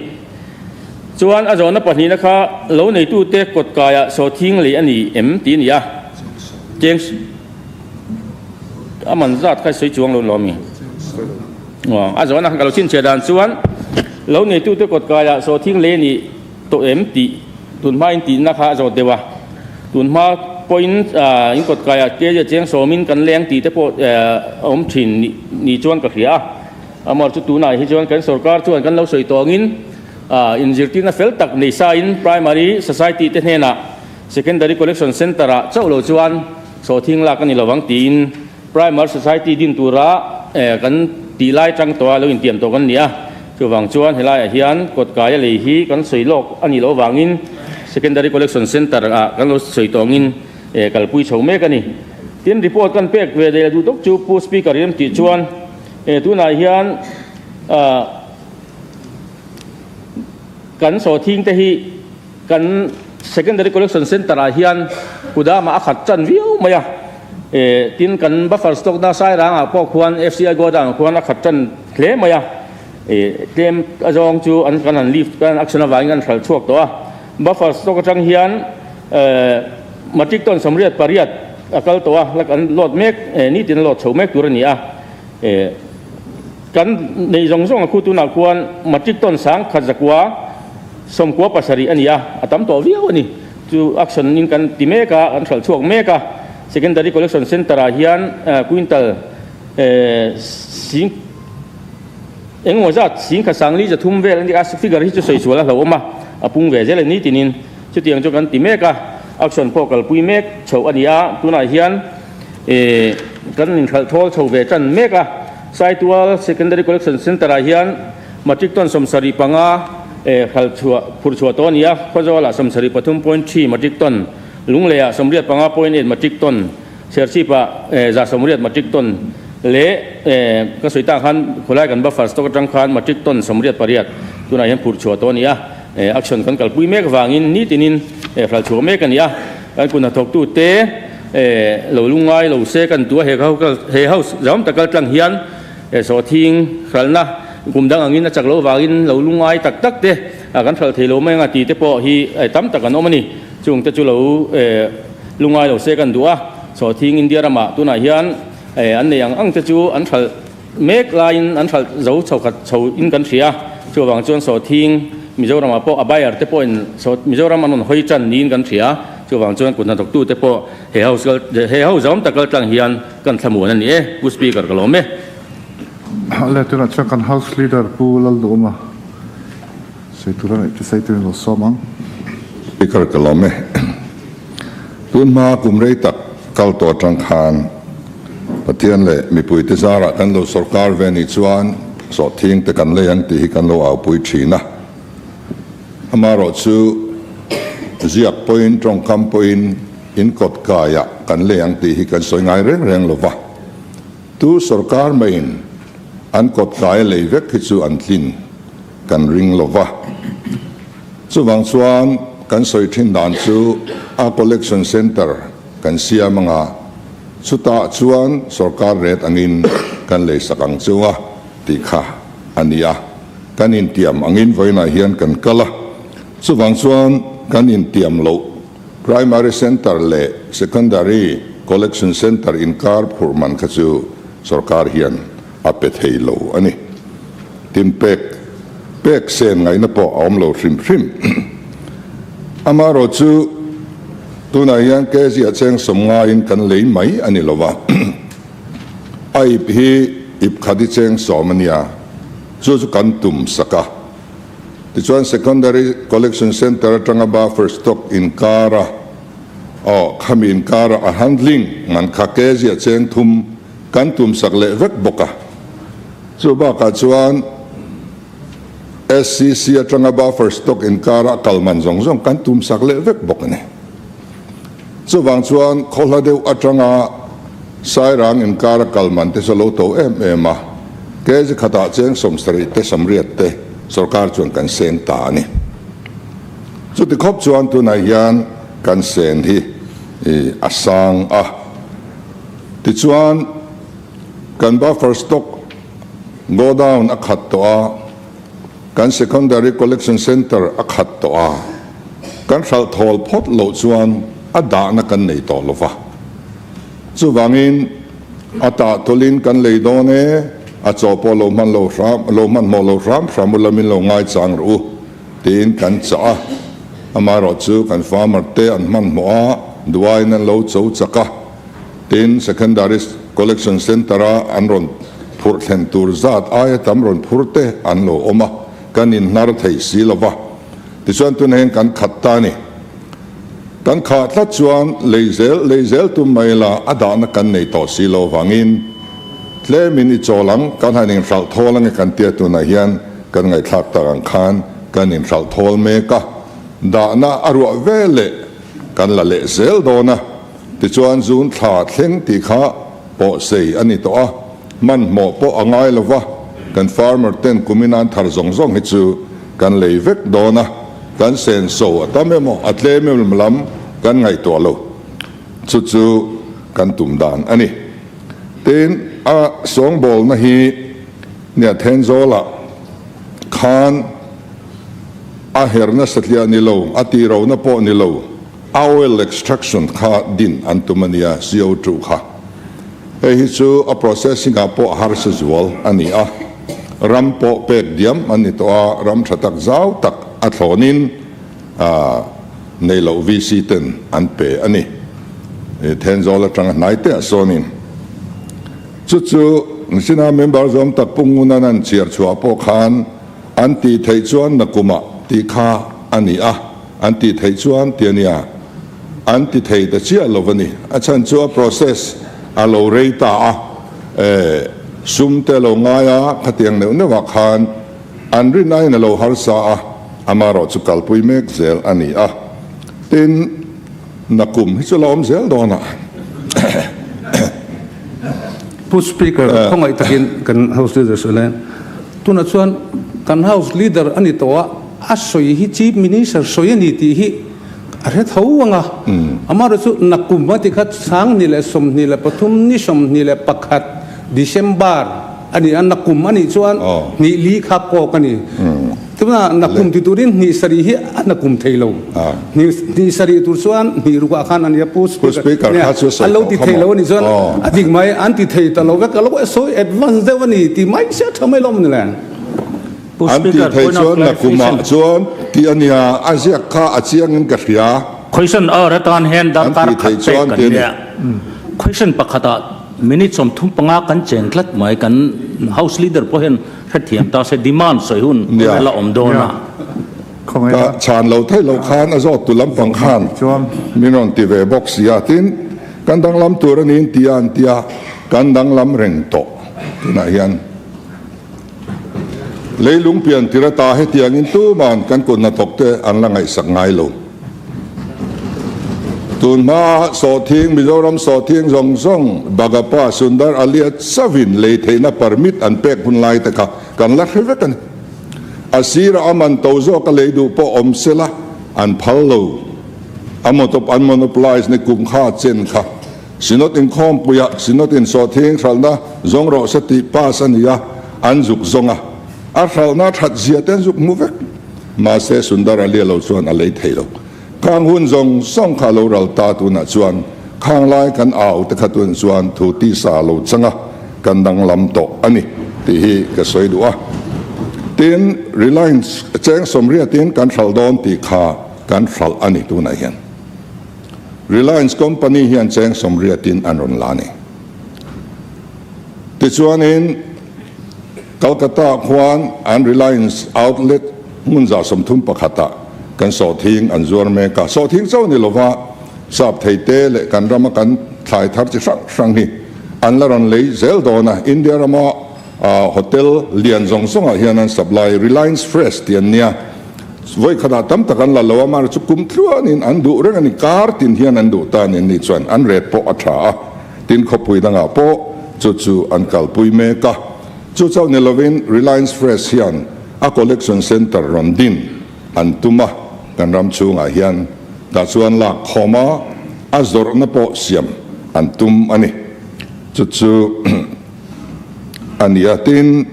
Chuan a zawhna pahnihna kha lo neitute kawt kaiah sawhthing lei a ni em tih a ni a, cheng a man zat kha sawi chuang lo lo ami? A zawhna kha ka lo chhinchhiah dan chuan lo neitute kawt kaiah sawhthing lei a ni tawh em tih tunhma in tihna kha a zawt deuh a, tunhma pawhin in kawt kaiah kg cheng sawmin kan leng tih te pawh a awm thin ni chuan ka hria a. Amar chu tunah hi chuan kan sorkar chuan kan lo sawi tawngin inzirtirna fel tak nei sain Primary Society te hnenah Secondary Collection Centre ah chauh lo chuan sawhthing lak a ni lovang tiin Primary Society din tura kan tih lai tang tawh a lo intiam tawh kan ni a. Chuvang chuan helaiah hian kawtkaia lei hi kan sawi lawk a nih loh avangin Secondary Collection Centre ah kan lo sawi tawngin kalpui chho mek a ni. Tin, report kan pek ve daih la duh tawk chu Pu Speaker i remtih chuan He tunah hian kan sawhthing te hi kan Secondary Collection Centre ah hian kudamah a khat tan viau mai a, tin kan buffer stock na Sairang ah pawh khuan FCI godown ah khuan a khat tan hle mai a, tlem a zawng chu an kan han lift kan action avangin kan hral chhuak tawh a, buffer stock atang hian matric ton 88 a kal tawh a, la kan load mek nitin a load chho mek tur a ni a. Kan neih zawng zawng a khu tunah khuan matric ton 1197 a ni a, a tam tawh viau a ni. Chu action in kan ti mek a, kan hralh chhuak mek a. Secondary Collection Centre ah hian quintal sing engemaw zat 1303 vel a ni a, figure hi chu sawi sual a hlauhawm a, a pung ve zel a ni tinin. Chutiang chu kan ti mek a, action pawh kalpui mek chhoh a ni a, tunah hian kan inhralh thawl chho ve tan mek a. Saitual Secondary Collection Centre ah hian matric ton 75 hralh chhuah phurh chhuah tawh a ni a, Khawzawlah 73.3 matric ton, Lungleiah 85.8 matric ton, Serchhipah 180 matric ton leh ka sawi tak khan khawlai kan buffer stock atang khan matric ton 98 tunah hian phurh chhuah tawh a ni a, action kan kalpui mek vangin nitinin hralh chhuah mek a ni a, kan kut hnathawktute lo lungngai lo se kan tua he house zam tak kal tlang hian sawhthing hralhna kum dang angin a chak loh vangin lo lungngai tak tak te kan hralh thei lo mai anga tih te pawh hi tam tak an awm a ni. Chungte chu lo lungngai lo se kan duh a, sawhthing India ramah tunah hian an nei ang ang te chu an hralh mek laiin an hralh zo chho khat chho in kan hria. Chuvang chuan sawhthing Mizoramah pawh a buyer te pawhin Mizoram an rawn hawi tan niin kan hria. Chuvang chuan kut hnathawktu te pawh he house kal he house zawm tak kal tlang hian kan thlamuan a ni e. Pu Speaker ka lawm e. Le tunah chuan kan House Leader Pu Lalduhawma. Sawi tur a ngaih chu sawi turin lo sawm ang. Speaker ka lawm e. Tun hma kum rei tak kal tawh atang khan Pathian leh mipuite zarah kan lo sorkar ve nih chuan sawhthing te kan lei ang tih hi kan lo aupui thin a. Amaherawh chu ziak pawhin tawngkam pawhin in kawt kaiah kan lei ang tih hi kan sawi ngai reng reng lo va. Tu sorkar maiin an kawt kai a lei vek hi chu an tlin. Kan ring lo va. Chuvang chuan kan sawi thin dan chu a collection centre kan siam anga, chutah chuan sorkar rate angin kan leisak ang chu a tih kha a ni a. Kan intiam angin vawiinah hian kan kal a. Chuvang chuan kan intiam loh primary centre leh secondary collection centre inkar phurh man kha chu sorkar hian a pe thei lo a ni. Tin pek pek sen ngaihna pawh a awm lo hrim hrim. Amaherawh chu tunah hian kg a cheng sawm ngaiin kan lei mai a ni lo va. A ip hi ip khat i cheng sawm a nia, chu chu kan tum sak a. Tichuan Secondary Collection Centre atanga buffer stock inkara aw khami inkara a handling man kha kg a cheng thum kan tum sak leh vek bawk a. Chu bakah chuan SCC atanga buffer stock inkara a kal man zawng zawng kan tum sak leh vek bawk a ni. Chuvang chuan khawhla deuh atanga Sairang inkara kal man te chu a lo to em em a, kg khatah cheng 70 te 80 te sorkar chuan kan seng ta a ni. Chuti khawp chuan tunah hian kan sen hi a sang a. Tichuan. Kan buffer stock godown a khat tawh a, kan secondary collection centre a khat tawh a, kan hralh thawl phawt loh chuan a dahna kan nei tawh lo va. Chuvangin a tah tawlhin kan lei dawn e, a chaw pawh lo hman lo hram, lo hmanhmawh lo hram hram ula min lo ngaichang rawh u tiin kan chah a. Amaherawhchu kan farmer te an hmanhmawh a, duaiin an lo cho chak a. Tin, Secondary Collection Centre-a an rawn phurh thlen tur zat aia tam rawn phur te an lo awm a, kan inhnar thei si lo va. Tichuan tunah hian kan khat ta a ni. Kan khah tlat chuan lei zel lei zel tum mai la a dahna kan nei tawh si lo vangin tlemin i chawl ang, kan han inhralh thawl ange kan tia tunah hian kan ngaihthlak tak ang khan kan inhralh thawl mek a, dahna a ruah veleh kan la leh zel dawn a. Tichuan June thla thleng tih kha pawhsei a ni tawh a, hmanhmawh pawh a ngai lo va, kan farmer ten kumin an thar zawng zawng hi chu kan lei vek dawn a, kan senso a tam emaw a tlem em lam kan ngaihtuah lo. Chu chu kan tum dan a ni. Tin, a sawngbawlna hi nia Thenzawlah khan a herna satliah ni lo, a tihrohna pawh ni lo, A oil extraction kha din an tum a nia, CO2 kha. Hei hi chu a processing ah pawh harsa zual a ni a, ram pawh pek diam an ni tawh a, ram tha tak zau tak a thlawnin nei loh VC ten an pe a ni. Thenzawl atanga hnai te ah sawnin. Chu chu Sina member zawm tak Pu Ngunan an chhiar chhuah pawh khan an tih theih chuan nakumah tih kha a ni a. An tih theih chuan ti a nia, an ti thei ta chiah lo a ni. A chhan chu a process a lo rei ta a, sum te a lo ngai a, khatiang neuh neuhah khan an rin aiin a lo harsa a, amaherawh chu kalpui mek zel a ni a. Tin, nakum hi chu la awm zel dawn a. Pu Speaker, khawngaih takin kan House Leader sawi lai, tunah chuan kan House Leader a ni tawh a, A sawi hi Chief Minister sawi a ni tih hi a hre tho ang a, amaherawh chu nakum a ti kha 2023 ni 21 December a ni a, nakum a nih chuan hnih li kha kawk a ni. Tunah nakum ti turin hnih sarih hi a nakum thei lo. Hnih sarih tur chuan hnih rukah khan a ni a, Pu Speaker nia a lo ti thei lo a nih chuan a dik mai, an ti thei ta lo vek, a lo sawi advance deuh a ni tih mai sia tha mai lawm ni le. An tih theih chuan nakumah chuan tih a nia, a ziak kha a chiangin ka hria. Question hour atan hian An darkar tih khat theih pek chuan kan tih a ni. nia. Question pakhatah minute 35 kan cheng tlat mai, kan House Leader pawh hian hrethiam ta se demand sawi hun Nia. a la awm dawn a. Ka chhan lo theih loh khan a zawt tu lampang khan min rawn ti ve bawk si a, tin kan danglam tur a niin tia an tia, kan danglam reng tawh tunah hian. Leilung pian tir ata hetiangin tuman kan kut hnathawkte an la ngaihsak ngai lo. Tun hmaa sawhthing, Mizoram sawhthing zawng zawng Bagapa Sundar Alia chavin lei theihna permit an pek hun lai te kha kan la hre vek a ni. A sirah a man to zawk a lei duh pawh awm sela an phal lo. A motop an monopolize ni kum kha chen kha. Synod inkhawmpuiah Synod in sawhthing hralhna zawng rawh se tih pass a ni a, an zuk zawng a. A hralhna that zia te an zuk hmu vek. Mahse Sundar Ali a lo chuan a lei thei lo. Khang hun zawng zawng kha a lo ral ta tunah chuan khang lai kan au te kha tun chuan thu tisa a lo chang a, kan danglam tawh a ni tih hi ka sawi duh a. Tin, Reliance cheng sawmriatin kan hralh dawn tih kha kan hralh a ni tunah hian. Reliance company hian cheng sawmriatin an rawn la a ni. Tichuanin Calcutta khuan an Reliance outlet hmun 31 ah kan sawhthing an zuar mek a. Sawhthing chauh ni lova sap theite leh kan rama kan thlai thar chi hrang hrang hi an la rawn lei zel dawn a. India rama hotel lian zawng zawngah hian an supply Reliance Fresh tih an nia. Vawi khatah tam tak an la lo a, mahse chu kum tluanin an duh reng a ni, kar tin hian an duh ta a ni, ni chuan an ret pawh a tha a, tin khawpui dangah pawh chu chu an kalpui mek a. Chu chauh ni lovin Reliance Fresh hian a collection centre rawn din an tum a, kan ram chhungah hian tah chuan lak khawm a, a zawrhna pawh siam an tum a ni. Chu chu a ni a, tin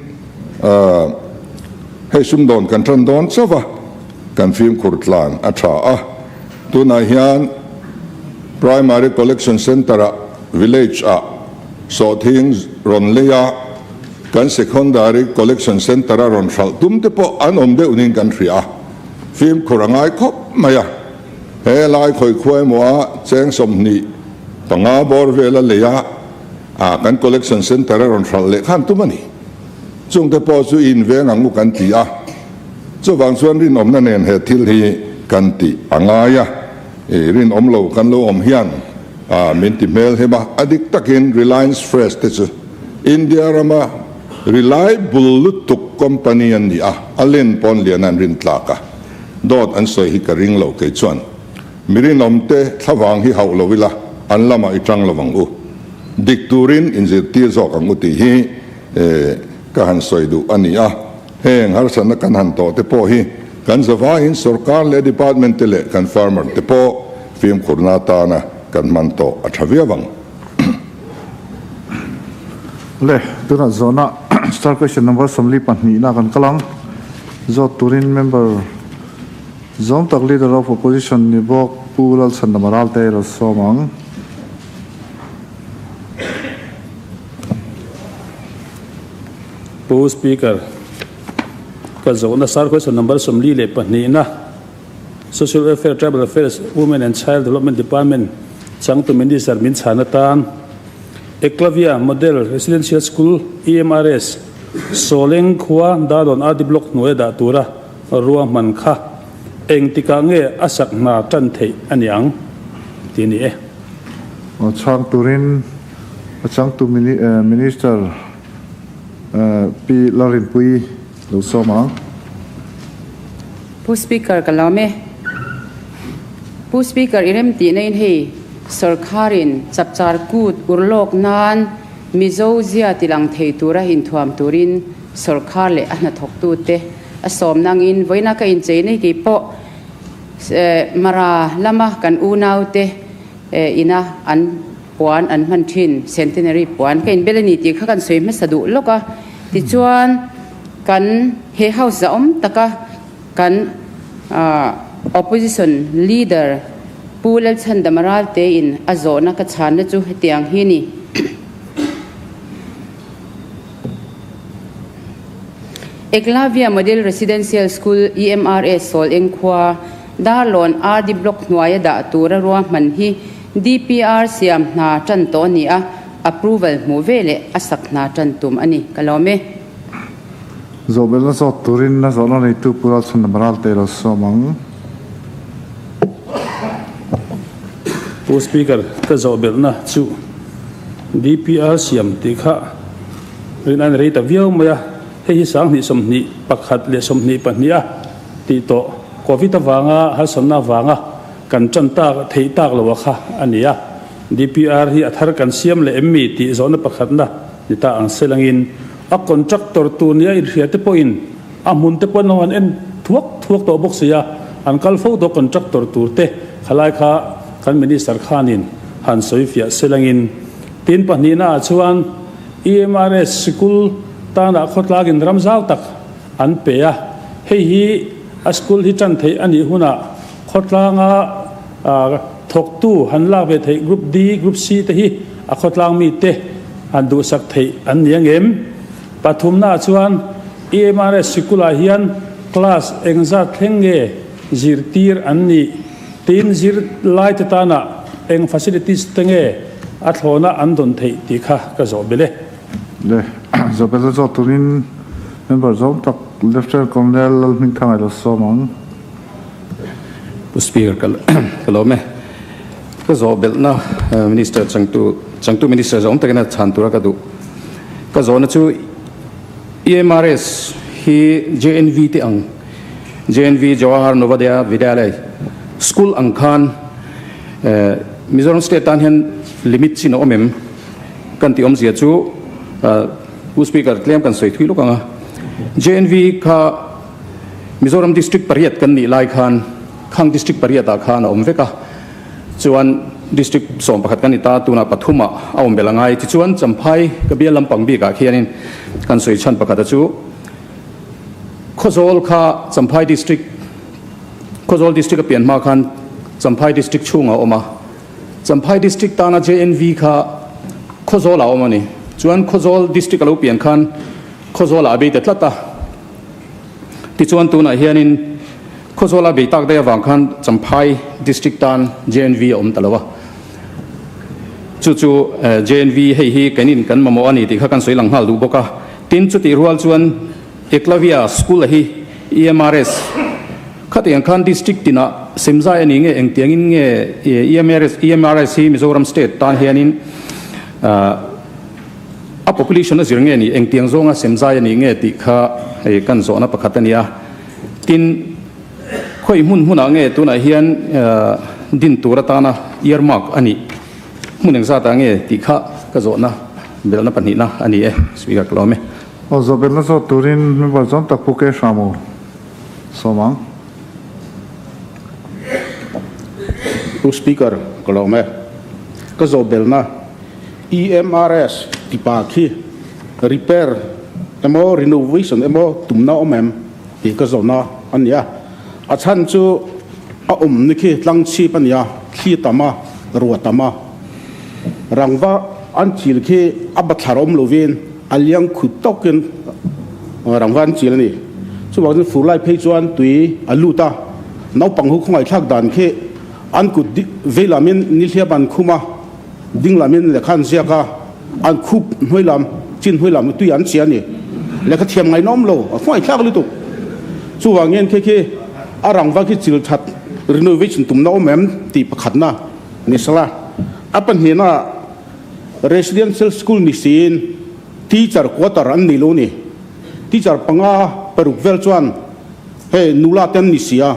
hei sumdawn kan tan dawn chauh a, kan fimkhur tlan a tha a, tunah hian Primary Collection Centre ah village ah sawhthing rawn lei a, kan Secondary Collection Centre a rawn hralh tum te pawh an awm deuh niin kan hria a, fimkhur a ngai khawp mai a, he lai khawikhuai emaw a cheng 25 bawr vel a lei a, Ah, kan collection centre a rawn hralh leh khan tum a ni. Chungte pawh chu i inveng ang u kan ti a, chuvang chuan rinawmna nen he thil hi kan tih a ngai a. I rinawm lo kan lo awm hian ah min ti hmel hem a, a dik takin Reliance Fresh te chu India rama reliable lutuk company an ni a, a len pawn lian an rin tlak a, dawt an sawi hi ka ring lo kei chuan. Mi rinawmte thlavang hi hauh lo ila, an lamah i tang lo ang u. Dik turin inzirtir zawk ang u tih hi ka han sawi duh a ni a. Heng harsatna kan han tawh te pawh hi kan zavaiin sorkar leh department te leh kan farmer te pawh fimkhurna atana kan hman tawh a tha viau ang. Le, tunah zawhna star question number 42 na kan kal ang. Zawt turin member. Zawm tak Leader of Opposition ni bawk Pu Lalchhandama Ralte lo sawm ang. Pu Speaker, ka zawhna sar question number 42 na Social Welfare, Tribal Affairs, Women and Child Development Department changtu Minister min chhan atan Eklavya Model Residential School, EMRS, Sawleng khua Darlawn RD Block hnuaia dah tura ruahman kha. Engtikah nge a sak hna tan theih a ni ang? Tih a ni e. Aw chhang turin a changtu Minister Pi Lalrinpuii lo sawm ang. Pu Speaker ka lawm e. Pu Speaker i remtihna in hei sawrkharin chapchar kut urlawk nan Mizo zia tilang thei tura inthuam turin sawrkhar leh a hnathawktute a sawm nangin vawiina ka inchei nei kei pawh Mara lama kan unaute ina an puan an hman thin Centenary puan ka inbel a ni tih kha kan sawi hmasa duh lawk a. Tichuan kan he House zahawm taka kan Opposition Leader Pu Lalchhandama Raltein a zawhna ka chhanna chu hetiang hi a ni. Eklavya Model Residential School, EMRS, Sawl Eng khua, Darlawn RD Block hnuaia dah tura ruahman hi DPR siam hna tan tawh a ni a, approval hmuh ve leh a sak hna tan tum a ni. Ka lawm e. Zawhbelna zawt turin a zawhna neitu Pu Ralchhandam Ralte lo sawm ang. Pu Speaker, ka zawhbelhna chu DPR siam tih kha rin a ni rei ta viau mai a, hei hi 20 21 leh 22 a tih tawh Covid avanga harsatna avanga kan tan tak theih tak lo a kha a ni a. DPR hi a thar kan siam leh em mi tih zawhna pakhatna ni ta ang selangin a contractor tur nia inhria te pawhin A hmun te pawh an lo han en thuak thuak tawh bawk si a, an kal fo tawh contractor tur te khalai kha kan Minister khanin han sawi fiah selangin tin pahnihna ah chuan EMRS sikul tanah khawtlangin ram zau tak an pe a, hei hi a school hi tan theih a nih hunah khawtlanga thawktu han lak ve theih Group D, Group C te hi a khawtlang mite han duhsak theih an ni angem? Pathumnaah chuan EMRS sikulah hian class engzat thleng nge zirtir an nih? Tin, zirlaite tana eng facilities te nge a thlawna an dawn theih tih kha ka zawh belh e. Le, zawh belh a zawh turin member zawng tak Lieutenant Colonel Lalhmingthanga ilo sawm ang. Pu Speaker ka lawm e. Ka zawh belhna Minister changtu changtu Minister zawng takin a chhan tura ka duh. Ka zawhna chu EMRS hi JNV te ang JNV Jawahar Navodaya Vidyalaya School ang khan Mizoram State tan hian limit chin a awm em? Kan tih awmzia chu Pu Speaker tlem kan sawi thui lawk ang a. JNV kha Mizoram District pariat kan nih lai khan khang District pariatah khan a awm vek a, chuan District 11 kan ni ta, tunah pathumah a awm belh a ngai. Tichuan Champhai ka bial lampang bikah khianin kan sawi chhan pakhata chu Khawzawl kha Champhai District, Khawzawl District a pian hma khan Champhai District chhungah a awm a, Champhai District tana JNV kha Khawzawlah a awm a ni. Chuan Khawzawl District a lo pian khan Khawzawlah a bei ta tlat a. Tichuan tunah hianin Khawzawla bei tak daih avang khan Champhai District tan JNV a awm ta lo a. Chu chu JNV hei hi keinin kan mamawh a ni tih kha kan sawi lang nghal duh bawk a. Tin, chutih rual chuan Eklavya School a hi EMRS khatiang khan District tinah semzai a ni nge engtiangin nge EMRS EMRS hi Mizoram State tan hianin A population a zir nge ni, engtiang zawnga semzai a nih nge tih kha hei kan zawhna pakhat a ni a. Tin, khawi hmun hmunah nge tunah hian din tur atana earmark a nih, hmun engzatah nge tih kha ka zawhna belhna pahnihna a ni e, Speaker ka lawm e. Aw, zawh belhna zawt turin member zawng tak Pu K. Hramu sawm ang. Pu Speaker ka lawm e. Ka zawh belhna EMRS tipa khi repair emaw renovation emaw tumna awm em tih ka zawhna a ni a. A chhan chu a awm ni khi tlang chhip a ni a, thli tam a, ruah tam a. Rangva an chil khi a bathlar awm lovin a liang khut tawkin rangva an chil a ni. Chuvang chuan fur lai phei chuan tui a lut a, naupang ho khawngaihthlak dan khi an kut vei lamin nihliap an khum a. Ding lamin lehkha an ziak a, an khup hnuai lam, chin hnuai lam tui an chi a ni. Lehkha thiam ngainawm lo, a hnuai thlak lutuk. Chuvangin khi khi A rangva khi chil that renovation tumna awm em tih pakhatna ni sela. A pahnihna residential school ni siin teacher quarter an nei lo ni. Teacher panga paruk vel chuan hei nula te an ni si a,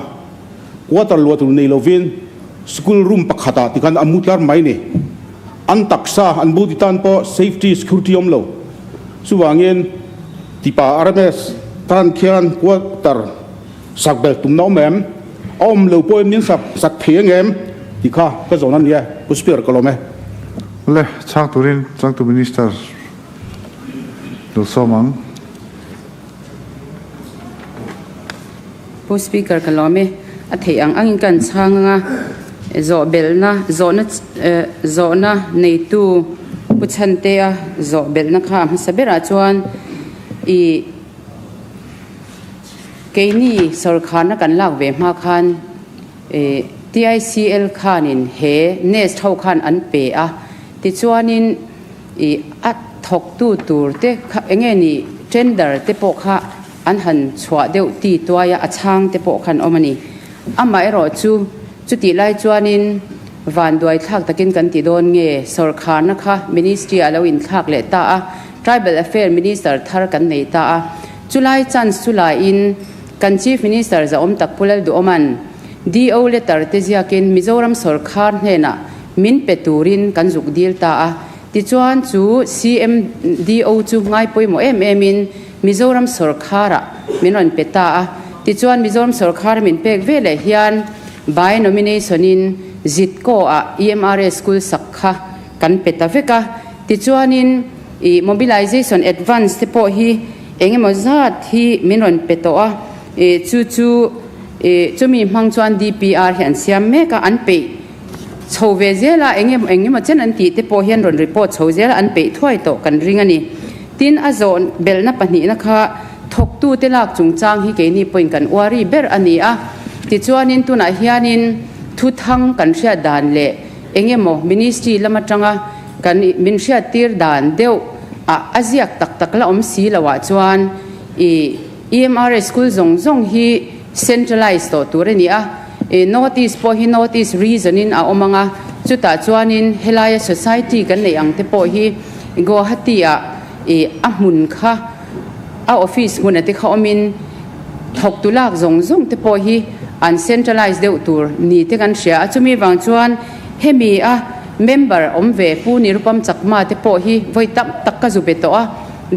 quarter luah tur nei lovin school room pakhatah tikhan a mu tlar mai ni. An taksa an budi tan pawh safety security awm lo. Chuvangin tipa RMS tan khian quarter sak bel tumna awm em? A awm lo pawhin min sak sak thei ang em? Tih kha ka zawn a ni e, Pu Speaker ka lawm e. Le, chhang turin changtu Minister lo sawm ang. Pu Speaker ka lawm e, a theih ang angin ka an chhang ang a, zawh belhna, zawhna zawhna neitu Pu Chhantea zawh belhna kha a hmasa berah chuan i keini sawrkharna kan lak ve hma khan TICL khanin he nest ho khan an pe a, tichuanin i a thawktu tur te kha enge ni tender te pawh kha an han chhuah deuh ti tuai a, a chhang te pawh khan awm a ni. Amaherawh chu chutih lai chuanin vanduai thlak takin kan ti dawn nge sawrkharna kha ministry a lo inthlak leh ta a, Tribal Affair Minister thar kan nei ta a, chulai chance chu laiin kan Chief Minister zahawm tak Pu Lalduhawma'n DO letter te ziakin Mizoram sawrkhar hnenah min pe turin kan zuk dil ta a, tichuan chu CMDO chu ngai pawimawh em em in Mizoram sawrkharah min rawn pe ta a, tichuan Mizoram sawrkhara min pek ve leh hian by nomination in Zitko ah EMRA school sak kha kan pe ta vek a, tichuanin ih mobilization advance te pawh hi eng emaw zat hi min rawn pe tawh a, ih chu chu ih chumi hmang chuan DPR hi an siam mek a, an peih Chho ve zel a, eng emaw eng emaw chen an tih te pawh hian rawn report chho zel a, an peih thuai tawh kan ring a ni. Tin, a zawh belhna pahnihna kha thawktute lak chungchang hi keini pawhin kan uari ber a ni a. Tichuanin tunah hianin thuthang kan hriat dan leh eng emaw ministry lam atanga kan min hriattir dan deuh a a ziak tak tak la awm si loh ah chuan i EMRS school zawng zawng hi centralize tawh tur a ni a. I North East pawh hi North East region in a awm ang a, chutah chuanin helaia society kan neih ang te pawh hi Guwahati ah i a hmun kha a office hmun a te kha awmin thawktu lak zawng zawng te pawh hi an centralize deuh tur ni te kan hria a, chumi vang chuan hemi a member awm ve Pu Nirupam Chakma te pawh hi vawi tam tak ka zu be tawh a,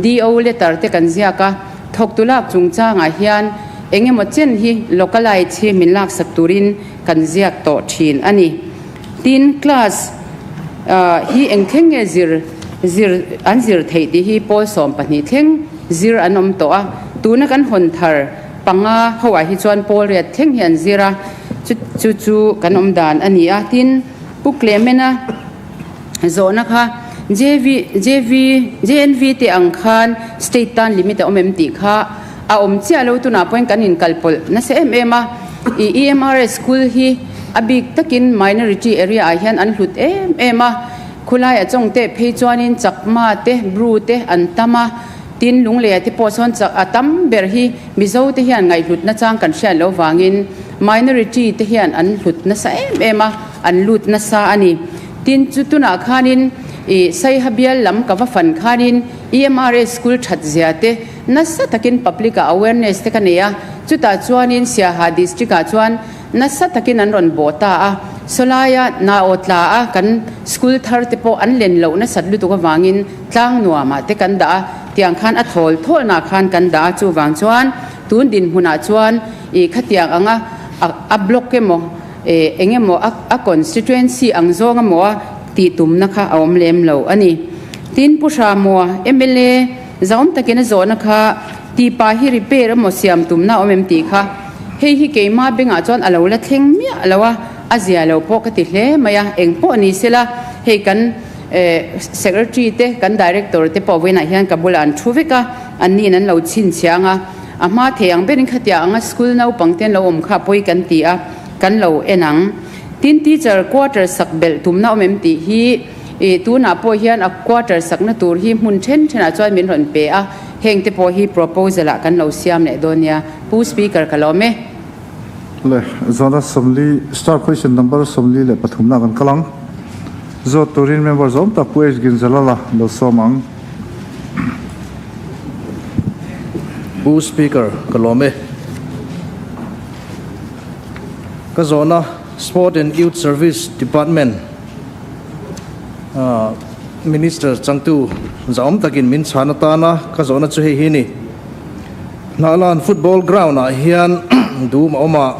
DO letter te kan ziak a, thawktu lak chungchangah hian Eng emaw chen hi localite hi min laksak turin kan ziak tawh thin a ni. Tin, class hi eng thleng nge zir zir an zir theih tih hi pawl 12 thleng zir an awm tawh a. Tuna kan hawn thar panga hoah hi chuan pawl riat thleng hi an zir a, chu chu chu kan awm dan a ni a. Tin, Pu Clement-a zawhna kha JV JV JNV te ang khan state tan limit a awm em tih kha A awm chiah lo tunah pawhin kan inkalpawlh nasa em em a, i EMRS school hi a bik takin minority area ah hian an hlut em em a, khulai a chawng teh phei chuanin Chakma te, Bru te an tam a, tin Lungleia te pawh sawn chak a tam ber hi Mizo te hian ngaihhlut nachang kan hriat loh vangin minority te hian an hlut nasa em em a, an lut nasa a ni. Tin chu tunah khanin i Saiha bial lam ka va fan khanin EMRS school that zia te, Nasa takin public ah awareness te ka nei a, chutah chuanin Siaha district ah chuan nasa takin an rawn bawh ta a, sawlaia nau tla a kan school thar te pawh an len loh nasat lutuk avangin tlang nuam ah te kan dah a, tiang khan a thawl thawl nah khan kan dah a, chuvang chuan tun dinhmun ah chuan ih khatiang anga a block emaw eh eng emaw a constituency ang zawng emaw a tih tumna kha a awm lem lo a ni. Tin Pu Hramua mla Zahawm takin a zawhna kha tipa hi repair emaw siam tumna a awm em tih kha hei hi keima bengah chuan a lo la thleng miah lo a, a zia lo pawh ka ti hle mai a, eng pawh ni sela hei kan secretary te kan director te pawh vawiinah hian ka bulah an thu vek a, an niin an lo chhinchhiang a, a hma thei ang berin khatia anga school naupang te an lo awm kha pawi kan ti a, kan lo en ang. Tin teacher quarter sak belh tumna awm em tih hi. Ih, tunah pawh hian a quarter sakna tur hi hmun then thenah chuan min rawn pe a, heng te pawh hi proposal ah kan lo siam leh dawn nia. Pu Speaker ka lawm e. Le, Zawhna 40, Star Question Number 43 na kan kal ang. Zawt turin member zawm tak Pu H Ginzalala lo sawm ang. Pu Speaker, ka lawm e. Ka zawhna Sport and Youth Service Department Minister changtu zahawm takin min chhan atana ka zawhna chu hei hi ni. Hnahlan football ground ah hian dum a awm a,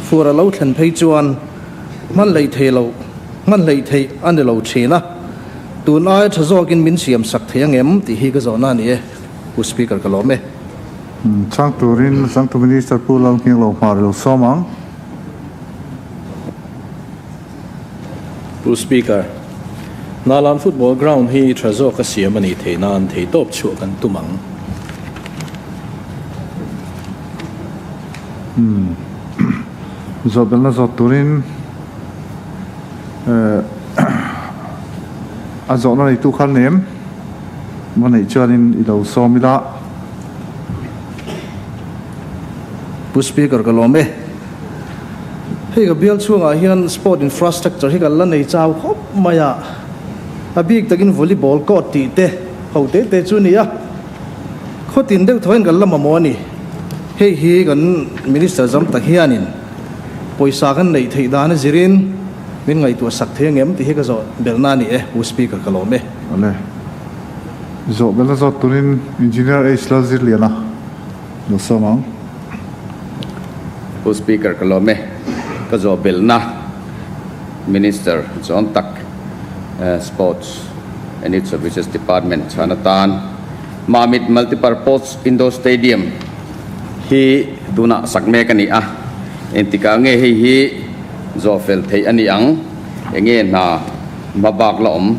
fur a lo thlen phei chuan hman hleih thei lo, hman hleih theih a ni lo thin a, tun aia tha zawkin min siam sak thei angem tih hi ka zawhna a ni e, Pu Speaker ka lawm e. Chang turin Changtu Minister Pu Lalnghing lo hmar lo sawm ang. Pu Speaker, Hnalan football ground hi tha zawk a siam a nih theih nan theitawp chhuah kan tum ang. Zawhbelna zawt turin a zawhna neitu kha nem va neih chuanin i lo sawm ila. Pu Speaker ka lawm e. Hei ka bial chhungah hian sport infrastructure hi kan la nei chau khawp mai a, a bik takin volleyball court tih te ho te te chu a ni a, khawtin deuh thaw hian kan la mamawh a ni. Hei hi kan Minister zam tak hianin pawisa kan neih theih dan a zirin min ngaihtuah sak thei angem tih hi ka zawh belhna a ni e, Pu Speaker ka lawm e. Awle. Zawh belhna zawt turin Engineer H Lalzirliana lo sawm ang. Pu Speaker ka lawm e, ka zawh belhna Minister zawng tak Sports and Youth Services Department chhan atan Mamit Multipurpose Indoor Stadium hi tunah sak mek a ni a, engtikah nge hei hi zawh fel theih a ni ang, enge hna hmabak la awm,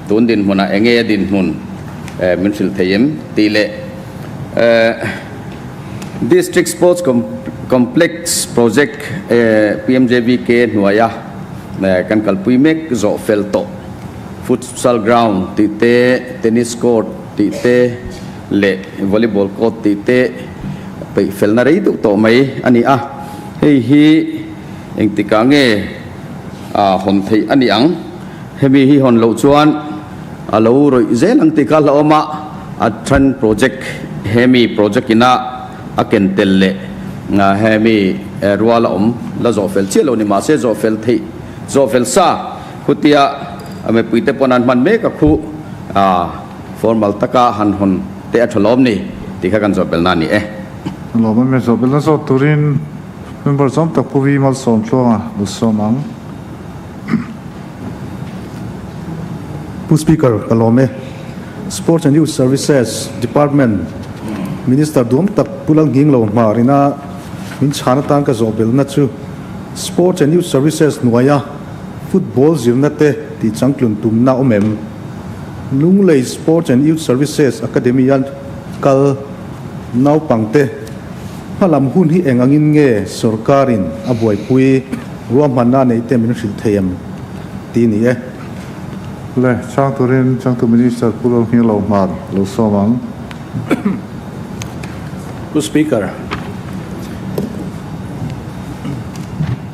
tun dinhmunah enge a dinhmun min hrilh thei em tih leh District Sports Complex Project PMJVK hnuaia kan kalpui mek zawh fel tawh. Futsal ground tih te, tennis court tih te leh volleyball court tih te peih felna rei deuh tawh mai a ni a. Hei hi engtikah nge hawn theih a ni ang? Hemi hi hawn loh chuan a lo rawih zel ang tih kha hlauhawm a, a then project hemi project ina a ken tel leh hemi rual a awm la zawh fel chiah lo ni mahse zawh fel theih zawh fel sa khutia mipui te pawn an hman mek a khu formal taka han hawn te a tha lawm ni tih kha kan zawh belna a ni e. Lawm a, zawh belna zawt turin member zawm tak Pu Vi Malsawmtluanga lo sawm ang. Pu Speaker, ka lawm e. Sports and Youth Services Department Minister duam tak Pu Lalnghing lo hmar ina min chhan atan ka zawh belna chu Sports and Youth Services hnuaia football zirna te tih changtlun tumna awm em? Lunglei Sports and Youth Services Academy a kal naupangte hmalam hun hi eng angin nge sorkarin a buaipui? Ruahmanna neih te min hrilh thei em tih ni e. Le, chang turin changtu Minister Pu Lalhming lo hmar lo sawm ang. Pu Speaker,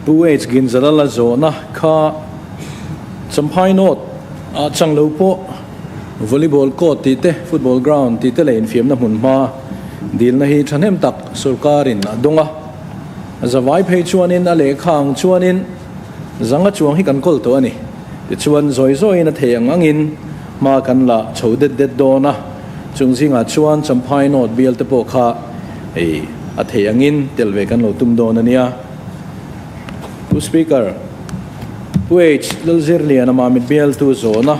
Pu H Ginzalala zawhna kha Champhai North ah chang lo pawh Volleyball court tih te, football ground tih te leh infiamna hmun hma dilna hi thahnem tak sorkarin a dawng a. Zavai phei chuanin a lehkha ang chuanin zanga chuang hi kan kawl tawh a ni. Tichuan zawi zawiin a thei ang angin hma kan la chho det det dawn a, chung zingah chuan Champhai North bial te pawh kha hei a thei angin tel ve kan lo tum dawn a nia. Pu Speaker, Pu H Lalzirliana Mamit bialtu zawhna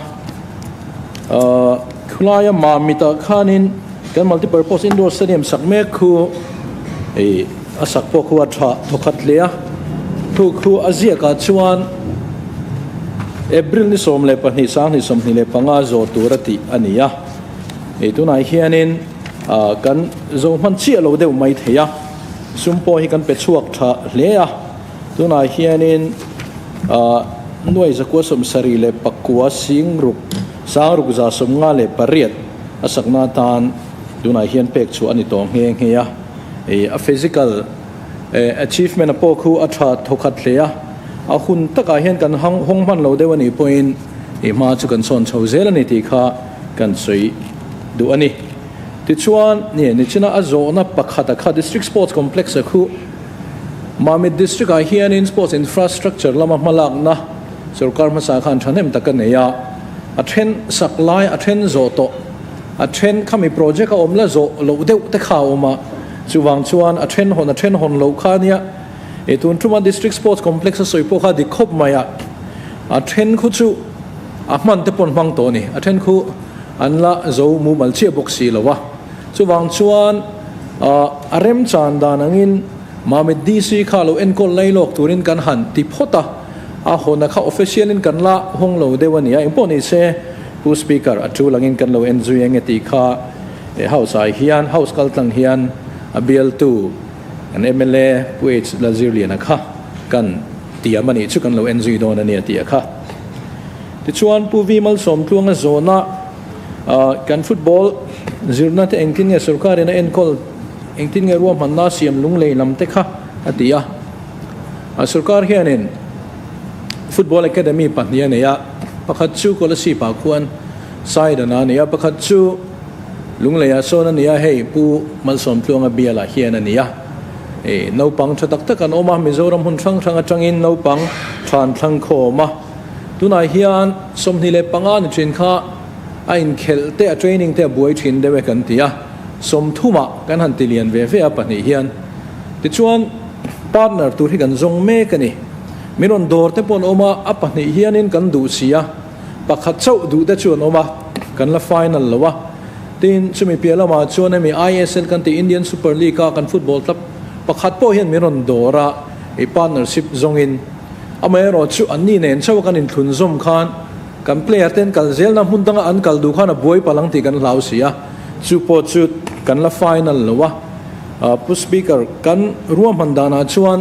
khulaia Mamitah khanin kan Multipurpose Indoor Stadium sak mek khu hei A sak pawh khu a tha thawkhat hle a, thu khu a ziakah chuan April ni 12 2025 zawh tur a tih a ni a. Hei tunah hianin kan zo hman chiah lo deuh mai thei a, sum pawh hi kan pe chhuak tha hle a. Tunah hianin nuai zakua 79 singruk sangruk 58 a sakna atan tunah hian pek chhuah a ni tawh nghe nghe a. A physical Achievement a pawh khu a tha thawkhat hle a, a hun takah hian kan hawng hman lo deuh a nih pawhin i hma chu kan sawn chho zel a ni tih kha kan sawi duh a ni. Tichuan, ni nichina a zawhna pakhat a kha District Sports Complex a khu Mamit District ah hianin sports infrastructure lama hmalakna sorkar hmasa khan thahnem tak a nei a, a then sak lai a then zawh tawh. A then khami project a awm la zawh loh deuh te kha a awm a, chuvang chuan a then hawn a then hawn loh kha ania. E tun tuma District Sports Complex a sawi pawh kha dik khawp mai a, a then khu chu a hman te pawn hmang tawh a ni, a then khu an la zo mumal chiah bawk si lo a. Chuvang chuan a remchan dan angin Mamit DC kha lo enkawl lai lawk turin kan han ti phawt a, a hawnna kha official in kan la hawng lo deuh a ni a, engpawh ni se. Pu Speaker, a tul angin kan lo en zui enge tih kha he House ah hian, House kal tlang hian a bialtu kan mla Pu H Lalzirliana kha kan tiam a nih chu kan lo en zui dawn a nia tih a kha. Tichuan Pu V Malsawmtluanga zawna kan football zirna te engtin nge sorkarin a enkawl, engtin nge ruahmanna a siam lunglei lam te kha a ti a. Sorkar hianin Football Academy pahnih a nei a, pakhat chu Kolasib-ah khuan Saidana a ni a, pakhat chu Lungleiah sawn a ni a, hei Pu Malsawmtluanga bialah hian a ni a. Hei naupang tha tak tak an awm a, Mizoram hmun hrang hrang atangin naupang tha an thlang khawm a. Tunah hian 25 ni thin kha a inkhelh te, a training te a buai thin deuh e kan ti a, 30 ah kan han ti lian ve ve a pahnih hian. Tichuan partner tur hi kan zawng mek a ni. Min rawn dawr te pawh an awm a, a pahnih hianin kan duh si a, pakhat chauh duh te chu an awm a, kan la final lo a. Tin, chumi piah lamah chuan hemi ISL kan tih Indian Super League a kan football club pakhat pawh hian min rawn dawr a, i partnership zawngin. Amaherawh chu anni nen chauh a kan inthlun zawm khan kan player ten kal zelna hmun danga an kal duh khan a buai palh ang tih kan hlau si a, chu pawh chu kan la final lo a. Pu Speaker, kan ruahman danah chuan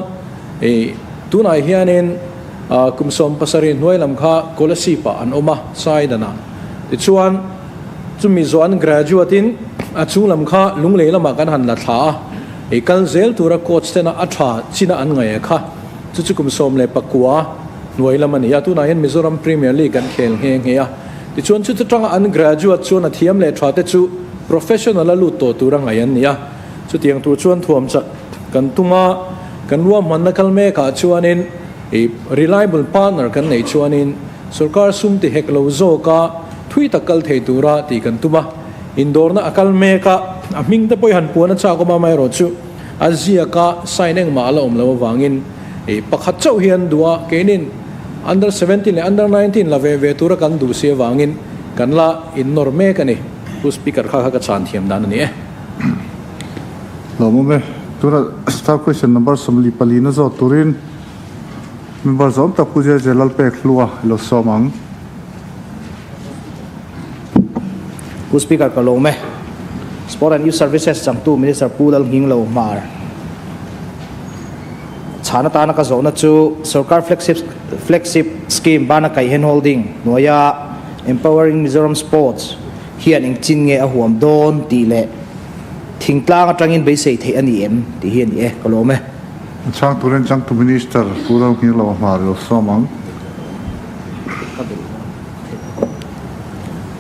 I tunah hianin kum 17 hnuai lam kha Kolasib-ah an awm a, Saidanah. Tichuan, chumi zawh an graduate-in a chung lam kha Lunglei lamah kan han la thla a, i kal zel tura coach tena a tha china an ngaih kha chu chu kum 19 hnuai lam a ni a. Tunah hian Mizoram Premier League an khel nghe nghe a. Tichuan, chuta tanga an graduate chuan a thiam leh tha te chu professional a lut tawh tura ngaih an ni a. Chutiang tur chuan thuam chak kan tum a, kan ruahmanna kal mekah chuanin i reliable partner kan neih chuanin sorkar sum ti hek lo zawka thui tak kal thei tura tih kan tum a. Indawrna a kal mek a, a hming te pawh i han puan a chak awm a, amaherawh chu a ziaka sign engmah a la awm lo avangin i pakhat chauh hi an duh a, keinin under 17 leh under 19 la ve ve tura kan duh si avangin kan la innawr mek a ni. Pu Speaker kha kha ka chhan thiam dan a ni e. Lawmawm e. Tuna staff question number 44 na zawt turin member zawm tak Pu Jeje Lalpek Hlua i lo sawm ang. Pu Speaker ka lawm e. Sport and Youth Services changtu Minister Pu Lalnghinglo Hmar chhan atana ka zawhna chu Sorkar Flagship Flagship Scheme bana kaih hand holding hnuaia Empowering Mizoram Sports hian engchin nge a huam dawn tih leh thingtlang atangin beisei theih a ni em tih hi a ni e, ka lawm e. A chhang turin changtu Minister Pu Lalnghirlo Hmar i lo sawm ang.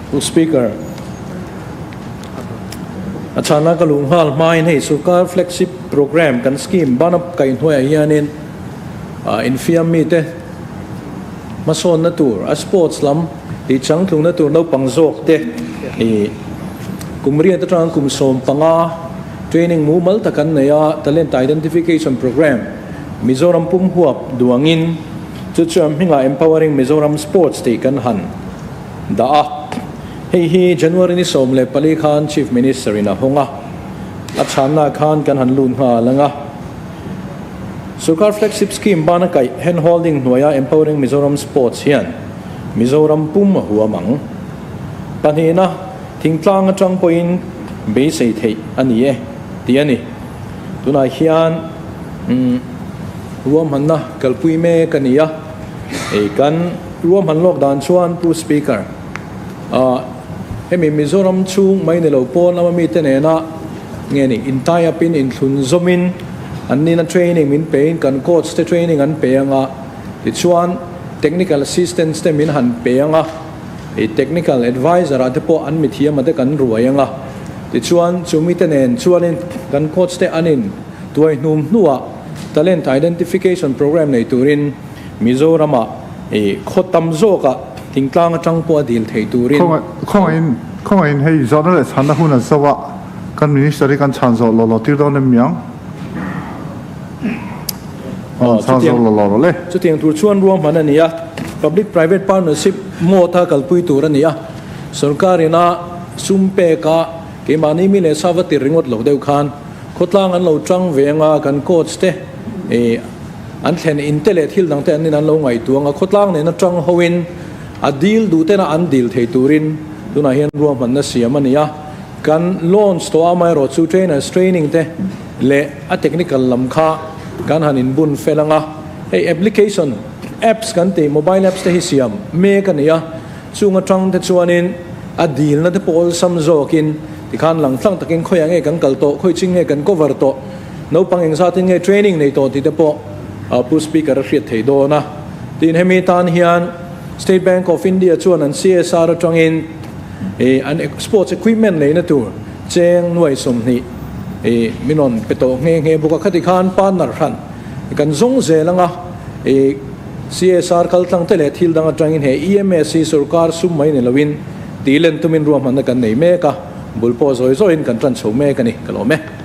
Pu Speaker, a chhana ka luh nghal hmain hei sorkar flagship programme kan scheme ban a kaihhnuaiah hianin infiam mite hmasawnna tur a sports lam Tih changtlungna tur naupang zawk te i kum riat atanga kum 15 training mumal tak an nei a, Talent Identification Programme Mizoram pum huap duangin chu chuan hmingah Empowering Mizoram Sports tih kan han dah a. Hei hi January ni 14 khan Chief Minister in a hawng a, a chhanna khan kan han lut nghal ang a. Sorkar Flagship Scheme bana kaih hand holding hnuaia Empowering Mizoram Sports hian Mizoram pum a huam ang. Pahnihna, thingtlang atang pawhin beisei theih a ni e, tih a ni. Tunah hian ruahmanna kalpui mek a ni a, hei kan ruahman lawk dan chuan Pu Speaker, hemi Mizoram chhung mai ni lo pawn lama mite nena nge ni in tie up in inthlun zawmin An nina training min pein kan coach te training an pe anga, tichuan technical assistance te min han pe anga, i technical advisor ah te pawh an mithiam a te kan ruai anga, tichuan chumi te nen chuanin kan coach te an in tuai hnum hnuah talent identification program nei turin Mizoram ah i khaw tam zawk ah thingtlang atang pawh a dil thei turin. Khawngaihin khawngaihin hei zawhna leh chhanna hun an zo a, kan minister hi kan chhan zawh law law tir dawn em miang? Aw chhan zawh law law rawh le. Chutiang tur chuan ruahman a ni a, Public Private Partnership mode a kalpui tur a ni a, sorkar ina sum pek a keimahni mi leh sa va tir ringawt lo deuh khan khawtlang an lo tang ve anga kan coach te i An thlen in te leh thil dang te an in an lo ngaihtuang a, khawtlang nena tang ho in a dil duh tena an dil thei turin tunah hian ruahmanna siam a ni a. Kan launch tawh a, amaherawh chu trainers training te leh a technical lam kha kan han inbun fel ang a. Hei application apps kan tih mobile apps te hi siam mek a ni a, chung atang te chuanin a dilna te pawh awlsam zawkin tikhan lang tlang takin khawiah nge kan kal tawh, khawi ching nge kan cover tawh, Naupang engzatin nge training nei tawh tih te pawh Pu Speaker a hriat thei dawn a. Tin hemi tan hian State Bank of India chuan an CSR atangin an sports equipment leina tur cheng nuai 20 min rawn pe tawh nghe nghe bawk a. Khati khan partner hran kan zawng zel anga CSR kaltlang te leh thil dang atangin he EMS hi sorkar sum mai ni loin tih len tumin ruahmanna kan nei mek a, bul pawh zawi zawiin kan tan chho mek a ni ka lawm e.